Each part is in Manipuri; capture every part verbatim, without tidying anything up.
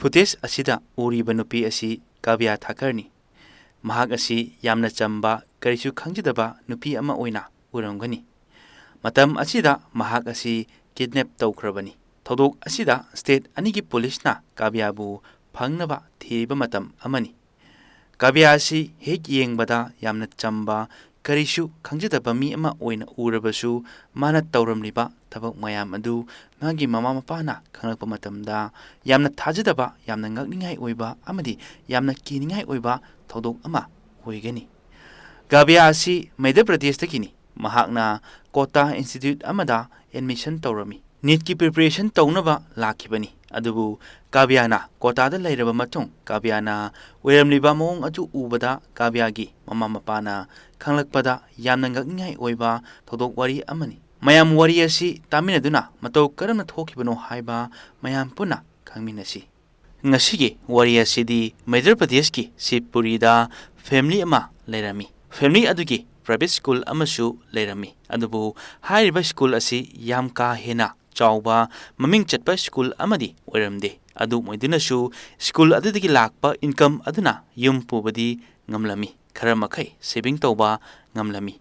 ꯐꯨꯇꯦꯖ ꯑꯁꯤꯗ ꯎꯔꯤꯕ ꯅꯨꯄꯤ ꯑꯁꯤ ꯀꯥꯕ꯭ꯌꯥ ꯊꯥꯀꯔꯅꯤ꯫ ꯃꯍꯥꯛ ꯑꯁꯤ ꯌꯥꯝꯅ ꯆꯝꯕ, ꯀꯔꯤꯁꯨ ꯈꯪꯖꯗꯕ ꯅꯨꯄꯤ ꯑꯃ ꯑꯣꯏꯅ ꯎꯔꯝꯒꯅꯤ꯫ ꯃꯇꯝ ꯑꯁꯤꯗ ꯃꯍꯥꯛ ꯑꯁꯤ ꯀꯤꯗꯅꯦꯞ ꯇꯧꯈ꯭ꯔꯕꯅꯤ꯫ ꯊꯧꯗꯣꯛ ꯑꯁꯤꯗ ꯁ꯭ꯇꯦꯠ ꯑꯅꯤꯒꯤ ꯄꯨꯂꯤꯁꯅ ꯀꯥꯕ꯭ꯌꯥꯕꯨ ꯐꯪꯅꯕ ꯊꯤꯔꯤꯕ ꯃꯇꯝ ꯑꯃꯅꯤ꯫ ꯀꯥꯕ꯭ꯌꯥ ꯑꯁꯤ ꯍꯦꯛ ꯌꯦꯡꯕꯗ ꯌꯥꯝꯅ ꯆꯝꯕ, ꯀꯔꯤꯁꯨ ꯈꯪꯖꯗꯕ ꯃꯤ ꯑꯃ ꯑꯣꯏꯅ ꯎꯔꯕꯁꯨ, ꯃꯥꯅ ꯇꯧꯔꯝꯂꯤꯕ ꯊꯕꯛ ꯃꯌꯥꯝ ꯑꯗꯨ ꯃꯥꯒꯤ ꯃꯃꯥ ꯃꯄꯥꯅ ꯈꯪꯂꯛꯄ ꯃꯇꯝꯗ ꯌꯥꯝꯅ ꯊꯥꯖꯗꯕ, ꯌꯥꯝꯅ ꯉꯛꯅꯤꯡꯉꯥꯏ ꯑꯣꯏꯕ ꯑꯃꯗꯤ ꯌꯥꯝꯅ ꯀꯤꯅꯤꯡꯉꯥꯏ ꯑꯣꯏꯕ ꯊꯧꯗꯣꯛ ꯑꯃ ꯑꯣꯏꯒꯅꯤ꯫ ꯀꯥꯕ꯭ꯌꯥ ꯑꯁꯤ ꯃꯙ꯭ꯌ ꯄ꯭ꯔꯗꯦꯁꯇꯒꯤꯅꯤ꯫ ꯃꯍꯥꯛꯅ ꯀꯣꯇꯥ ꯏꯟꯁꯇꯤꯇ꯭ꯌꯨꯠ ꯑꯃꯗ ꯑꯦꯗꯃꯤꯁꯟ ꯇꯧꯔꯝꯃꯤ꯫ ꯅꯤꯠꯀꯤ ꯄ꯭ꯔꯤꯄꯦꯔꯦꯁꯟ ꯇꯧꯅꯕ ꯂꯥꯛꯈꯤꯕꯅꯤ꯫ ꯑꯗꯨꯕꯨ ꯀꯥꯕ꯭ꯌꯥꯅ ꯀꯣꯇꯥꯗ ꯂꯩꯔꯕ ꯃꯇꯨꯡ, ꯀꯥꯕ꯭ꯌꯥꯅ ꯑꯣꯏꯔꯝꯂꯤꯕ ꯃꯑꯣꯡ ꯑꯗꯨ ꯎꯕꯗ, ꯀꯥꯕ꯭ꯌꯥꯒꯤ ꯃꯃꯥ ꯃꯄꯥꯅ ꯈꯪꯂꯛꯄꯗ ꯌꯥꯝꯅ ꯉꯛꯅꯤꯡꯉꯥꯏ ꯑꯣꯏꯕ ꯊꯧꯗꯣꯛ ꯋꯥꯔꯤ ꯑꯃꯅꯤ꯫ ꯃꯌꯥꯝ ꯋꯥꯔꯤ ꯑꯁꯤ ꯇꯥꯃꯤꯟꯅꯗꯨꯅ ꯃꯇꯧ ꯀꯔꯝꯅ ꯊꯣꯛꯈꯤꯕꯅꯣ ꯍꯥꯏꯕ ꯃꯌꯥꯝ ꯄꯨꯟꯅ ꯈꯪꯃꯤꯟꯅꯁꯤ꯫ ꯉꯁꯤꯒꯤ ꯋꯥꯔꯤ ꯑꯁꯤꯗꯤ ꯃꯙ꯭ꯌ ꯄ꯭ꯔꯗꯦꯁꯀꯤ ꯁꯤꯕꯄꯨꯔꯤꯗ ꯐꯦꯃꯤꯂꯤ ꯑꯃ ꯂꯩꯔꯝꯃꯤ꯫ ꯐꯦꯃꯤꯂꯤ ꯑꯗꯨꯒꯤ ꯄ꯭ꯔꯥꯏꯚꯦꯠ ꯁ꯭ꯀꯨꯜ ꯑꯃꯁꯨ ꯂꯩꯔꯝꯃꯤ꯫ ꯑꯗꯨꯕꯨ ꯍꯥꯏꯔꯤꯕ ꯁ꯭ꯀꯨꯜ ꯑꯁꯤ ꯌꯥꯝ ꯀꯥ ꯍꯦꯟꯅ ꯆꯥꯎꯕ, ꯃꯃꯤꯡ ꯆꯠꯄ ꯁ꯭ꯀꯨꯜ ꯑꯃꯗꯤ ꯑꯣꯏꯔꯝꯗꯦ꯫ ꯑꯗꯨꯝ ꯑꯣꯏꯗꯨꯅꯁꯨ, ꯁ꯭ꯀꯨꯜ ꯑꯗꯨꯗꯒꯤ ꯂꯥꯛꯄ ꯏꯟꯀꯝ ꯑꯗꯨꯅ ꯌꯨꯝ ꯄꯨꯕꯗꯤ ꯉꯝꯂꯝꯃꯤ꯫ ꯈꯔ ꯃꯈꯩ ꯁꯦꯚꯤꯡ ꯇꯧꯕ ꯉꯝꯂꯝꯃꯤ꯫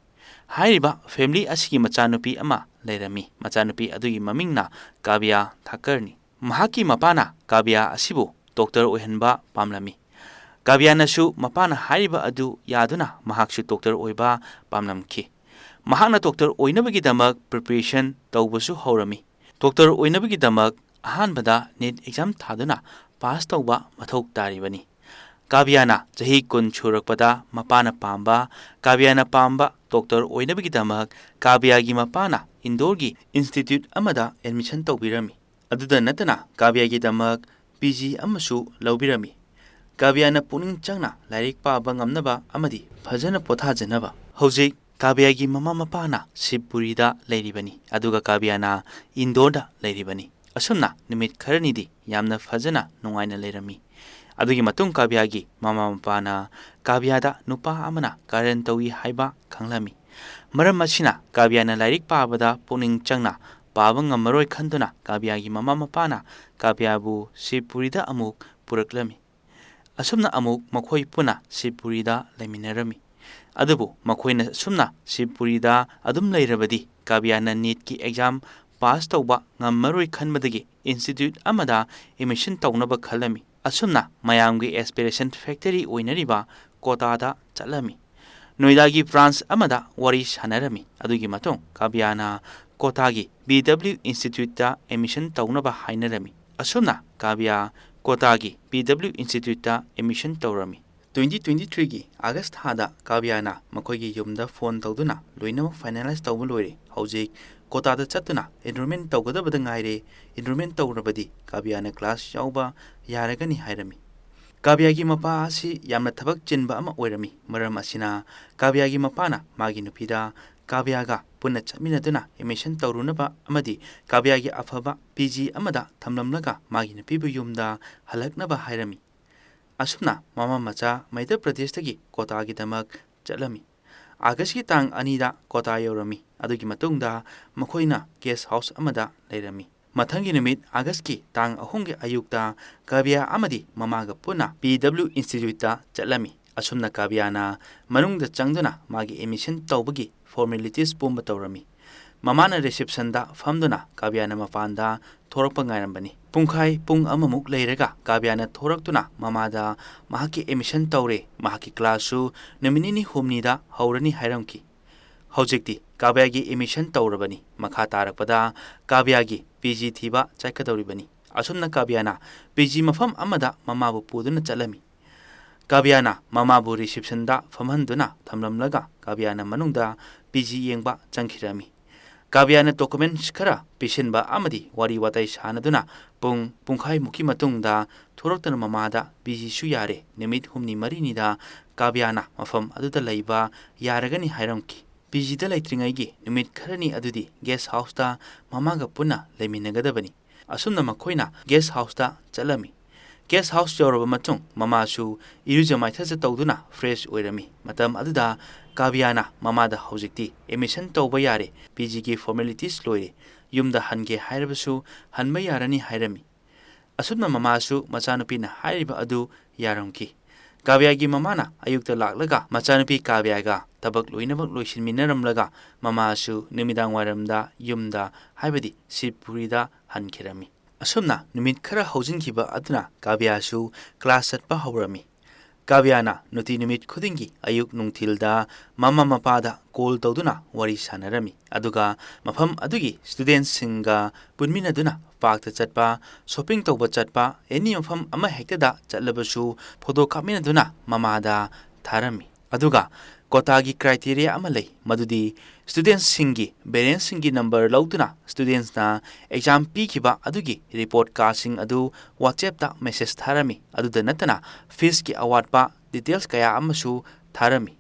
ꯍꯥꯏꯔꯤꯕ ꯐꯦꯃꯤꯂꯤ ꯑꯁꯤꯒꯤ ꯃꯆꯥꯅꯨꯄꯤ ꯑꯃ ꯂꯩꯔꯝꯃꯤ꯫ ꯃꯆꯥꯅꯨꯄꯤ ꯑꯗꯨꯒꯤ ꯃꯃꯤꯡꯅ ꯀꯥꯕ꯭ꯌꯥ ꯊꯥꯀꯔꯅꯤ꯫ ꯃꯍꯥꯛꯀꯤ ꯃꯄꯥꯅ ꯀꯥꯕ꯭ꯌꯥ ꯑꯁꯤꯕꯨ ꯗꯣꯛꯇꯔ ꯑꯣꯏꯍꯟꯕ ꯄꯥꯝꯂꯝꯃꯤ꯫ ꯀꯥꯕ꯭ꯌꯥꯅꯁꯨ ꯃꯄꯥꯅ ꯍꯥꯏꯔꯤꯕ ꯑꯗꯨ ꯌꯥꯗꯨꯅ ꯃꯍꯥꯛꯁꯨ ꯗꯣꯛꯇꯔ ꯑꯣꯏꯕ ꯄꯥꯝꯂꯝꯈꯤ꯫ ꯃꯍꯥꯛꯅ ꯗꯣꯛꯇꯔ ꯑꯣꯏꯅꯕꯒꯤꯗꯃꯛ ꯄ꯭ꯔꯤꯄꯦꯔꯦꯁꯟ ꯇꯧꯕꯁꯨ ꯍꯧꯔꯝꯃꯤ꯫ ꯗꯣꯛꯇꯔ ꯑꯣꯏꯅꯕꯒꯤꯗꯃꯛ ꯑꯍꯥꯟꯕꯗ ꯅꯤꯠ ꯑꯦꯛꯖꯥꯝ ꯊꯥꯗꯨꯅ ꯄꯥꯁ ꯇꯧꯕ ꯃꯊꯧ ꯇꯥꯔꯤꯕꯅꯤ꯫ ꯀꯥꯕ꯭ꯌꯥꯅ ꯆꯍꯤ ꯀꯨꯟ ꯁꯨꯔꯛꯄꯗ ꯃꯄꯥꯅ ꯄꯥꯝꯕ, ꯀꯥꯕ꯭ꯌꯥꯅ ꯄꯥꯝꯕ ꯗꯣꯛꯇꯔ ꯑꯣꯏꯅꯕꯒꯤꯗꯃꯛ ꯀꯥꯕ꯭ꯌꯥꯒꯤ ꯃꯄꯥꯅ ꯏꯟꯗꯣꯔꯒꯤ ꯏꯟꯁꯇꯤꯇ꯭ꯌꯨꯠ ꯑꯃꯗ ꯑꯦꯗꯃꯤꯁꯟ ꯇꯧꯕꯤꯔꯝꯃꯤ꯫ ꯑꯗꯨꯗ ꯅꯠꯇꯅ ꯀꯥꯕ꯭ꯌꯥꯒꯤꯗꯃꯛ ꯄꯤ ꯖꯤ ꯑꯃꯁꯨ ꯂꯧꯕꯤꯔꯝꯃꯤ꯫ ꯀꯥꯕ꯭ꯌꯥꯅ ꯄꯨꯛꯅꯤꯡ ꯆꯪꯅ ꯂꯥꯏꯔꯤꯛ ꯄꯥꯕ ꯉꯝꯅꯕ ꯑꯃꯗꯤ ꯐꯖꯅ ꯄꯣꯊꯥꯖꯅꯕ꯫ ꯍꯧꯖꯤꯛ ꯀꯥꯕ꯭ꯌꯥꯒꯤ ꯃꯃꯥ ꯃꯄꯥꯅ ꯁꯤꯕꯄꯨꯔꯤꯗ ꯂꯩꯔꯤꯕꯅꯤ, ꯑꯗꯨꯒ ꯀꯥꯕ꯭ꯌꯥꯅ ꯏꯟꯗꯣꯔꯗ ꯂꯩꯔꯤꯕꯅꯤ꯫ ꯑꯁꯨꯝꯅ ꯅꯨꯃꯤꯠ ꯈꯔꯅꯤꯗꯤ ꯌꯥꯝꯅ ꯐꯖꯅ ꯅꯨꯡꯉꯥꯏꯅ ꯂꯩꯔꯝꯃꯤ꯫ ꯑꯗꯨꯒꯤ ꯃꯇꯨꯡ ꯀꯥꯕ꯭ꯌꯥꯒꯤ ꯃꯃꯥ ꯃꯄꯥꯅ ꯀꯥꯕ꯭ꯌꯥꯗ ꯅꯨꯄꯥ ꯑꯃꯅ ꯀꯥꯔꯟ ꯇꯧꯏ ꯍꯥꯏꯕ ꯈꯪꯂꯝꯃꯤ꯫ ꯃꯔꯝ ꯑꯁꯤꯅ ꯀꯥꯕ꯭ꯌꯥꯅ ꯂꯥꯏꯔꯤꯛ ꯄꯥꯕꯗ ꯄꯨꯛꯅꯤꯡ ꯆꯪꯅ ꯄꯥꯕ ꯉꯝꯃꯔꯣꯏ ꯈꯟꯗꯨꯅ ꯀꯥꯕꯤꯌꯥꯒꯤ ꯃꯃꯥ ꯃꯄꯥꯅ ꯀꯥꯕꯤꯌꯥꯕꯨ ꯁꯤꯕꯄꯨꯔꯤꯗ ꯑꯃꯨꯛ ꯄꯨꯔꯛꯂꯝꯃꯤ꯫ ꯑꯁꯨꯝꯅ ꯑꯃꯨꯛ ꯃꯈꯣꯏ ꯄꯨꯟꯅ ꯁꯤꯕꯄꯨꯔꯤꯗ ꯂꯩꯃꯤꯟꯅꯔꯝꯃꯤ꯫ ꯑꯗꯨꯕꯨ ꯃꯈꯣꯏꯅ ꯑꯁꯨꯝꯅ ꯁꯤꯕꯄꯨꯔꯤꯗ ꯑꯗꯨꯝ ꯂꯩꯔꯕꯗꯤ ꯀꯥꯕꯤꯌꯥꯅ ꯅꯤꯠꯀꯤ ꯑꯦꯛꯖꯥꯝ ꯄꯥꯁ ꯇꯧꯕ ꯉꯝꯃꯔꯣꯏ ꯈꯟꯕꯗꯒꯤ ꯏꯟꯁꯇꯤꯇ꯭ꯌꯨꯠ ꯑꯃꯗ ꯑꯦꯗꯃꯤꯁꯟ ꯇꯧꯅꯕ ꯈꯜꯂꯝꯃꯤ꯫ ꯑꯁꯨꯝꯅ ꯃꯌꯥꯝꯒꯤ ꯑꯦꯁꯄꯤꯔꯦꯁꯟ ꯐꯦꯛꯇꯔꯤ ꯑꯣꯏꯅꯔꯤꯕ ꯀꯣꯇꯥꯗ ꯆꯠꯂꯝꯃꯤ꯫ ꯅꯣꯏꯗꯥꯒꯤ ꯕ꯭ꯔꯥꯟꯁ ꯑꯃꯗ ꯋꯥꯔꯤ ꯁꯥꯟꯅꯔꯝꯃꯤ꯫ ꯑꯗꯨꯒꯤ ꯃꯇꯨꯡ ꯀꯥꯕꯤꯌꯥꯅ ꯀꯣꯇꯥꯒꯤ ꯕꯤ ꯗꯕ꯭ꯂꯤꯎ ꯏꯟꯁꯇꯤꯇ꯭ꯌꯨꯠꯇ ꯑꯦꯗꯃꯤꯁꯟ ꯇꯧꯅꯕ ꯍꯥꯏꯅꯔꯝꯃꯤ꯫ ꯑꯁꯨꯝꯅ ꯀꯥꯕꯤꯌꯥ ꯀꯣꯇꯥꯒꯤ ꯕꯤ ꯗꯕ꯭ꯂꯤꯎ ꯏꯟꯁꯇꯤꯇ꯭ꯌꯨꯠꯇ ꯑꯦꯗꯃꯤꯁꯟ ꯇꯧꯔꯝꯃꯤ꯫ ꯇ꯭ꯋꯦꯟꯇꯤ ꯇ꯭ꯋꯦꯟꯇꯤ ꯊ꯭ꯔꯤꯒꯤ ꯑꯥꯒꯁ ꯊꯥꯗ ꯀꯥꯕꯤꯌꯥꯅ ꯃꯈꯣꯏꯒꯤ ꯌꯨꯝꯗ ꯐꯣꯟ ꯇꯧꯗꯨꯅ ꯂꯣꯏꯅꯃꯛ ꯐꯥꯏꯅꯦꯂꯥꯏꯁ ꯇꯧꯕ ꯂꯣꯏꯔꯦ, ꯍꯧꯖꯤꯛ ꯀꯣꯇꯥꯗ ꯆꯠꯇꯨꯅ ꯑꯦꯟꯔꯣꯜꯃꯦꯟ ꯇꯧꯒꯗꯕꯗ ꯉꯥꯏꯔꯦ, ꯑꯦꯟꯔꯣꯜꯃꯦꯟ ꯇꯧꯔꯕꯗꯤ ꯀꯥꯕꯤꯌꯥꯅ ꯀ꯭ꯂꯥꯁ ꯌꯥꯎꯕ ꯌꯥꯔꯒꯅꯤ ꯍꯥꯏꯔꯝꯃꯤ꯫ ꯀꯥꯕꯤꯌꯥꯒꯤ ꯃꯄꯥ ꯑꯁꯤ ꯌꯥꯝꯅ ꯊꯕꯛ ꯆꯤꯟꯕ ꯑꯃ ꯑꯣꯏꯔꯝꯃꯤ꯫ ꯃꯔꯝ ꯑꯁꯤꯅ ꯀꯥꯕꯤꯌꯥꯒꯤ ꯃꯄꯥꯅ ꯃꯥꯒꯤ ꯅꯨꯄꯤꯗ ꯀꯥꯕꯤꯌꯥꯒ ꯄꯨꯟꯅ ꯆꯠꯃꯤꯟꯅꯗꯨꯅ ꯑꯦꯗꯃꯤꯁꯟ ꯇꯧꯔꯨꯅꯕ ꯑꯃꯗꯤ ꯀꯥꯕꯤꯌꯥꯒꯤ ꯑꯐꯕ ꯄꯤ ꯖꯤ ꯑꯃꯗ ꯊꯝꯂꯝꯂꯒ ꯃꯥꯒꯤ ꯅꯨꯄꯤꯕꯨ ꯌꯨꯝꯗ ꯍꯜꯂꯛꯅꯕ ꯍꯥꯏꯔꯝꯃꯤ꯫ ꯑꯁꯨꯝꯅ ꯃꯃꯥ ꯃꯆꯥ ꯃꯩꯙ꯭ꯌ ꯄ꯭ꯔꯗꯦꯁꯇꯒꯤ ꯀꯣꯇꯥꯒꯤꯗꯃꯛ ꯆꯠꯂꯝꯃꯤ꯫ ꯑꯥꯒꯁꯀꯤ ꯇꯥꯡ ꯑꯅꯤꯗ ꯀꯣꯇꯥ ꯌꯧꯔꯝꯃꯤ꯫ ꯑꯗꯨꯒꯤ ꯃꯇꯨꯡꯗ ꯃꯈꯣꯏꯅ ꯒꯦꯁ ꯍꯥꯎꯁ ꯑꯃꯗ ꯂꯩꯔꯝꯃꯤ꯫ ꯃꯊꯪꯒꯤ ꯅꯨꯃꯤꯠ ꯑꯥꯒꯁꯀꯤ ꯇꯥꯡ ꯑꯍꯨꯝꯒꯤ ꯑꯌꯨꯛꯇ ꯀꯥꯕꯤꯌꯥ ꯑꯃꯗꯤ ꯃꯃꯥꯒ ꯄꯨꯟꯅ ꯄꯤ ꯗꯕ꯭ꯂꯤꯎ ꯏꯟꯁꯇꯤꯇ꯭ꯌꯨꯠꯇ ꯆꯠꯂꯝꯃꯤ꯫ ꯑꯁꯨꯝꯅ ꯀꯥꯕꯤꯌꯥꯅ ꯃꯅꯨꯡꯗ ꯆꯪꯗꯨꯅ ꯃꯥꯒꯤ ꯑꯦꯗꯃꯤꯁꯟ ꯇꯧꯕꯒꯤ ꯐꯣꯔꯃꯦꯂꯤꯇꯤꯁ ꯄꯨꯝꯕ ꯇꯧꯔꯝꯃꯤ꯫ ꯃꯃꯥꯅ ꯔꯤꯁꯦꯞꯁꯟꯗ ꯐꯝꯗꯨꯅ ꯀꯥꯕꯤꯌꯥꯅ ꯃꯄꯥꯟꯗ ꯊꯣꯔꯛꯄ ꯉꯥꯏꯔꯝꯕꯅꯤ꯫ ꯄꯨꯡꯈꯥꯏ ꯄꯨꯡ ꯑꯃꯃꯨꯛ ꯂꯩꯔꯒ ꯀꯥꯕꯤꯌꯥꯅ ꯊꯣꯔꯛꯇꯨꯅ ꯃꯃꯥꯗ ꯃꯍꯥꯛꯀꯤ ꯑꯦꯗꯃꯤꯁꯟ ꯇꯧꯔꯦ, ꯃꯍꯥꯛꯀꯤ ꯀ꯭ꯂꯥꯁꯁꯨ ꯅꯨꯃꯤꯠ ꯅꯤꯅꯤ ꯍꯨꯝꯅꯤꯗ ꯍꯧꯔꯅꯤ ꯍꯥꯏꯔꯝꯈꯤ꯫ ꯍꯧꯖꯤꯛꯇꯤ ꯀꯥꯕꯤꯌꯥꯒꯤ ꯑꯦꯗꯃꯤꯁꯟ ꯇꯧꯔꯕꯅꯤ꯫ ꯃꯈꯥ ꯇꯥꯔꯛꯄꯗ ꯀꯥꯕꯤꯌꯥꯒꯤ ꯄꯤ ꯖꯤ ꯊꯤꯕ ꯆꯠꯀꯗꯧꯔꯤꯕꯅꯤ꯫ ꯑꯁꯨꯝꯅ ꯀꯥꯕꯤꯌꯥꯅ ꯄꯤ ꯖꯤ ꯃꯐꯝ ꯑꯃꯗ ꯃꯃꯥꯕꯨ ꯄꯨꯗꯨꯅ ꯆꯠꯂꯝꯃꯤ꯫ ꯀꯥꯕꯤꯌꯥꯅ ꯃꯃꯥꯕꯨ ꯔꯤꯁꯦꯞꯁꯟꯗ ꯐꯝꯍꯟꯗꯨꯅ ꯊꯝꯂꯝꯂꯒ ꯀꯥꯕꯤꯌꯥꯅ ꯃꯅꯨꯡꯗ ꯄꯤ ꯖꯤ ꯌꯦꯡꯕ ꯆꯪꯈꯤꯔꯝꯃꯤ꯫ ꯀꯥꯕꯤꯌꯥꯅ ꯗꯣꯀꯨꯃꯦꯟꯠꯁ ꯈꯔ ꯄꯤꯁꯤꯟꯕ ꯑꯃꯗꯤ ꯋꯥꯔꯤ ꯋꯥꯇꯥꯏ ꯁꯥꯟꯅꯗꯨꯅ ꯄꯨꯡ ꯄꯨꯡꯈꯥꯏꯃꯨꯛꯀꯤ ꯃꯇꯨꯡꯗ ꯊꯣꯔꯛꯇꯨꯅ ꯃꯃꯥꯗ ꯄꯤ ꯖꯤꯁꯨ ꯌꯥꯔꯦ꯫ ꯅꯨꯃꯤꯠ ꯍꯨꯝꯅꯤ ꯃꯔꯤꯅꯤꯗ ꯀꯥꯕꯤꯌꯥꯅ ꯃꯐꯝ ꯑꯗꯨꯗ ꯂꯩꯕ ꯌꯥꯔꯒꯅꯤ ꯍꯥꯏꯔꯝꯈꯤ꯫ ꯄꯤ ꯖꯤꯗ ꯂꯩꯇ꯭ꯔꯤꯉꯩꯒꯤ ꯅꯨꯃꯤꯠ ꯈꯔꯅꯤ ꯑꯗꯨꯗꯤ ꯒꯦꯁ ꯍꯥꯎꯁꯇ ꯃꯃꯥꯒ ꯄꯨꯟꯅ ꯂꯩꯃꯤꯟꯅꯒꯗꯕꯅꯤ꯫ ꯑꯁꯨꯝꯅ ꯃꯈꯣꯏꯅ ꯒꯦꯁ ꯍꯥꯎꯁꯇ ꯆꯠꯂꯝꯃꯤ꯫ ꯒꯦꯁ ꯍꯥꯎꯁ ꯌꯧꯔꯕ ꯃꯇꯨꯡ ꯃꯃꯥꯁꯨ ꯏꯔꯨꯖ ꯃꯥꯏꯊꯖ ꯇꯧꯗꯨꯅ ꯐ꯭ꯔꯦꯁ ꯑꯣꯏꯔꯝꯃꯤ꯫ ꯃꯇꯝ ꯑꯗꯨꯗ ꯀꯥꯕꯤꯌꯥꯅ ꯃꯃꯥꯗ, "ꯍꯧꯖꯤꯛꯇꯤ ꯑꯦꯗꯃꯤꯁꯟ ꯇꯧꯕ ꯌꯥꯔꯦ, ꯄꯤ ꯖꯤꯒꯤ ꯐꯣꯔꯃꯦꯂꯤꯇꯤꯁ ꯂꯣꯏꯔꯦ, ꯌꯨꯝꯗ ꯍꯟꯒꯦ ꯍꯥꯏꯔꯕꯁꯨ ꯍꯟꯕ ꯌꯥꯔꯅꯤ" ꯍꯥꯏꯔꯝꯃꯤ꯫ ꯑꯁꯨꯝꯅ ꯃꯃꯥꯁꯨ ꯃꯆꯥꯅꯨꯄꯤꯅ ꯍꯥꯏꯔꯤꯕ ꯑꯗꯨ ꯌꯥꯔꯝꯈꯤ꯫ ꯀꯥꯕꯤꯌꯥꯒꯤ ꯃꯃꯥꯅ ꯑꯌꯨꯛꯇ ꯂꯥꯛꯂꯒ ꯃꯆꯥꯅꯨꯄꯤ ꯀꯥꯕꯤꯌꯥꯒ ꯊꯕꯛ ꯂꯣꯏꯅꯃꯛ ꯂꯣꯏꯁꯤꯟꯃꯤꯟꯅꯔꯝꯂꯒ ꯃꯃꯥꯁꯨ ꯅꯨꯃꯤꯗꯥꯡ ꯋꯥꯏꯔꯝꯗ ꯌꯨꯝꯗ, ꯍꯥꯏꯕꯗꯤ ꯁꯤꯕꯄꯨꯔꯤꯗ ꯍꯟꯈꯤꯔꯝꯃꯤ꯫ ꯑꯁꯨꯝꯅ ꯅꯨꯃꯤꯠ ꯈꯔ ꯍꯧꯖꯤꯟꯈꯤꯕ ꯑꯗꯨꯅ ꯀꯥꯕꯤꯌꯥꯁꯨ ꯀ꯭ꯂꯥꯁ ꯆꯠꯄ ꯍꯧꯔꯝꯃꯤ꯫ ꯀꯥꯕꯤꯌꯥꯅ ꯅꯨꯡꯇꯤ ꯅꯨꯃꯤꯠ ꯈꯨꯗꯤꯡꯒꯤ ꯑꯌꯨꯛ ꯅꯨꯡꯊꯤꯜꯗ ꯃꯃꯥ ꯃꯄꯥꯗ ꯀꯣꯜ ꯇꯧꯗꯨꯅ ꯋꯥꯔꯤ ꯁꯥꯟꯅꯔꯝꯃꯤ꯫ ꯑꯗꯨꯒ ꯃꯐꯝ ꯑꯗꯨꯒꯤ ꯁ꯭ꯇꯨꯗꯦꯟꯠꯁꯤꯡꯒ ꯄꯨꯟꯃꯤꯟꯅꯗꯨꯅ ꯄꯥꯔꯛꯇ ꯆꯠꯄ, ꯁꯣꯄꯤꯡ ꯇꯧꯕ ꯆꯠꯄ, ꯑꯦꯅꯤ ꯃꯐꯝ ꯑꯃ ꯍꯦꯛꯇꯗ ꯆꯠꯂꯕꯁꯨ ꯐꯣꯇꯣ ꯀꯥꯞꯃꯤꯟꯅꯗꯨꯅ ꯃꯃꯥꯗ ꯊꯥꯔꯝꯃꯤ꯫ ꯑꯗꯨꯒ ꯀꯣꯇꯥꯒꯤ ꯀ꯭ꯔꯥꯏꯇꯦꯔꯤꯌꯥ ꯑꯃ ꯂꯩ, ꯃꯗꯨꯗꯤ ꯁ꯭ꯇꯨꯗꯦꯟꯠꯁꯤꯡꯒꯤ ꯄꯦꯔꯦꯟꯠꯁꯤꯡꯒꯤ ꯅꯝꯕꯔ ꯂꯧꯗꯨꯅ ꯁ꯭ꯇꯨꯗꯦꯟꯠꯁꯅ ꯑꯦꯛꯖꯥꯝ ꯄꯤꯈꯤꯕ ꯑꯗꯨꯒꯤ ꯔꯤꯄꯣꯔꯠ ꯀꯥꯔꯗꯁꯤꯡ ꯑꯗꯨ ꯋꯥꯆꯦꯞꯇ ꯃꯦꯁꯦꯖ ꯊꯥꯔꯝꯃꯤ꯫ ꯑꯗꯨꯗ ꯅꯠꯇꯅ ꯐꯤꯁꯀꯤ ꯑꯋꯥꯠꯄ ꯗꯤꯇꯦꯜꯁ ꯀꯌꯥ ꯑꯃꯁꯨ ꯊꯥꯔꯝꯃꯤ꯫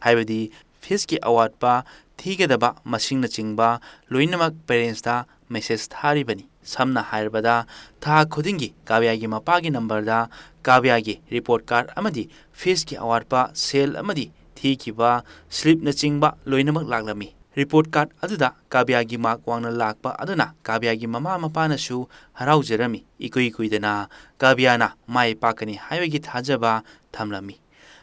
ꯍꯥꯏꯕꯗꯤ ꯐꯤꯁꯀꯤ ꯑꯋꯥꯠꯄ, ꯊꯤꯒꯗꯕ ꯃꯁꯤꯡꯅꯆꯤꯡꯕ ꯂꯣꯏꯅꯃꯛ ꯄꯦꯔꯦꯟꯠꯁꯇ ꯃꯦꯁꯦꯖ ꯊꯥꯔꯤꯕꯅꯤ꯫ ꯁꯝꯅ ꯍꯥꯏꯔꯕꯗ, ꯊꯥ ꯈꯨꯗꯤꯡꯒꯤ ꯀꯥꯕꯤꯌꯥꯒꯤ ꯃꯄꯥꯒꯤ ꯅꯝꯕꯔꯗ ꯀꯥꯕꯤꯌꯥꯒꯤ ꯔꯤꯄꯣꯔꯠ ꯀꯥꯔꯗ ꯑꯃꯗꯤ ꯐꯤꯁꯀꯤ ꯑꯋꯥꯠꯄ, ꯁꯦꯜ ꯑꯃꯗꯤ ꯊꯤꯈꯤꯕ ꯁ꯭ꯂꯤꯞꯅꯆꯤꯡꯕ ꯂꯣꯏꯅꯃꯛ ꯂꯥꯛꯂꯝꯃꯤ꯫ ꯔꯤꯄꯣꯔꯠ ꯀꯥꯔꯗ ꯑꯗꯨꯗ ꯀꯥꯕꯤꯌꯥꯒꯤ ꯃꯥꯔꯛ ꯋꯥꯡꯅ ꯂꯥꯛꯄ ꯑꯗꯨꯅ ꯀꯥꯕꯤꯌꯥꯒꯤ ꯃꯃꯥ ꯃꯄꯥꯅꯁꯨ ꯍꯔꯥꯎꯖꯔꯝꯃꯤ꯫ ꯏꯀꯨꯏ ꯀꯨꯏꯗꯅ ꯀꯥꯕꯤꯌꯥꯅ ꯃꯥꯏ ꯄꯥꯛꯀꯅꯤ ꯍꯥꯏꯕꯒꯤ ꯊꯥꯖꯕ ꯊꯝꯂꯝꯃꯤ꯫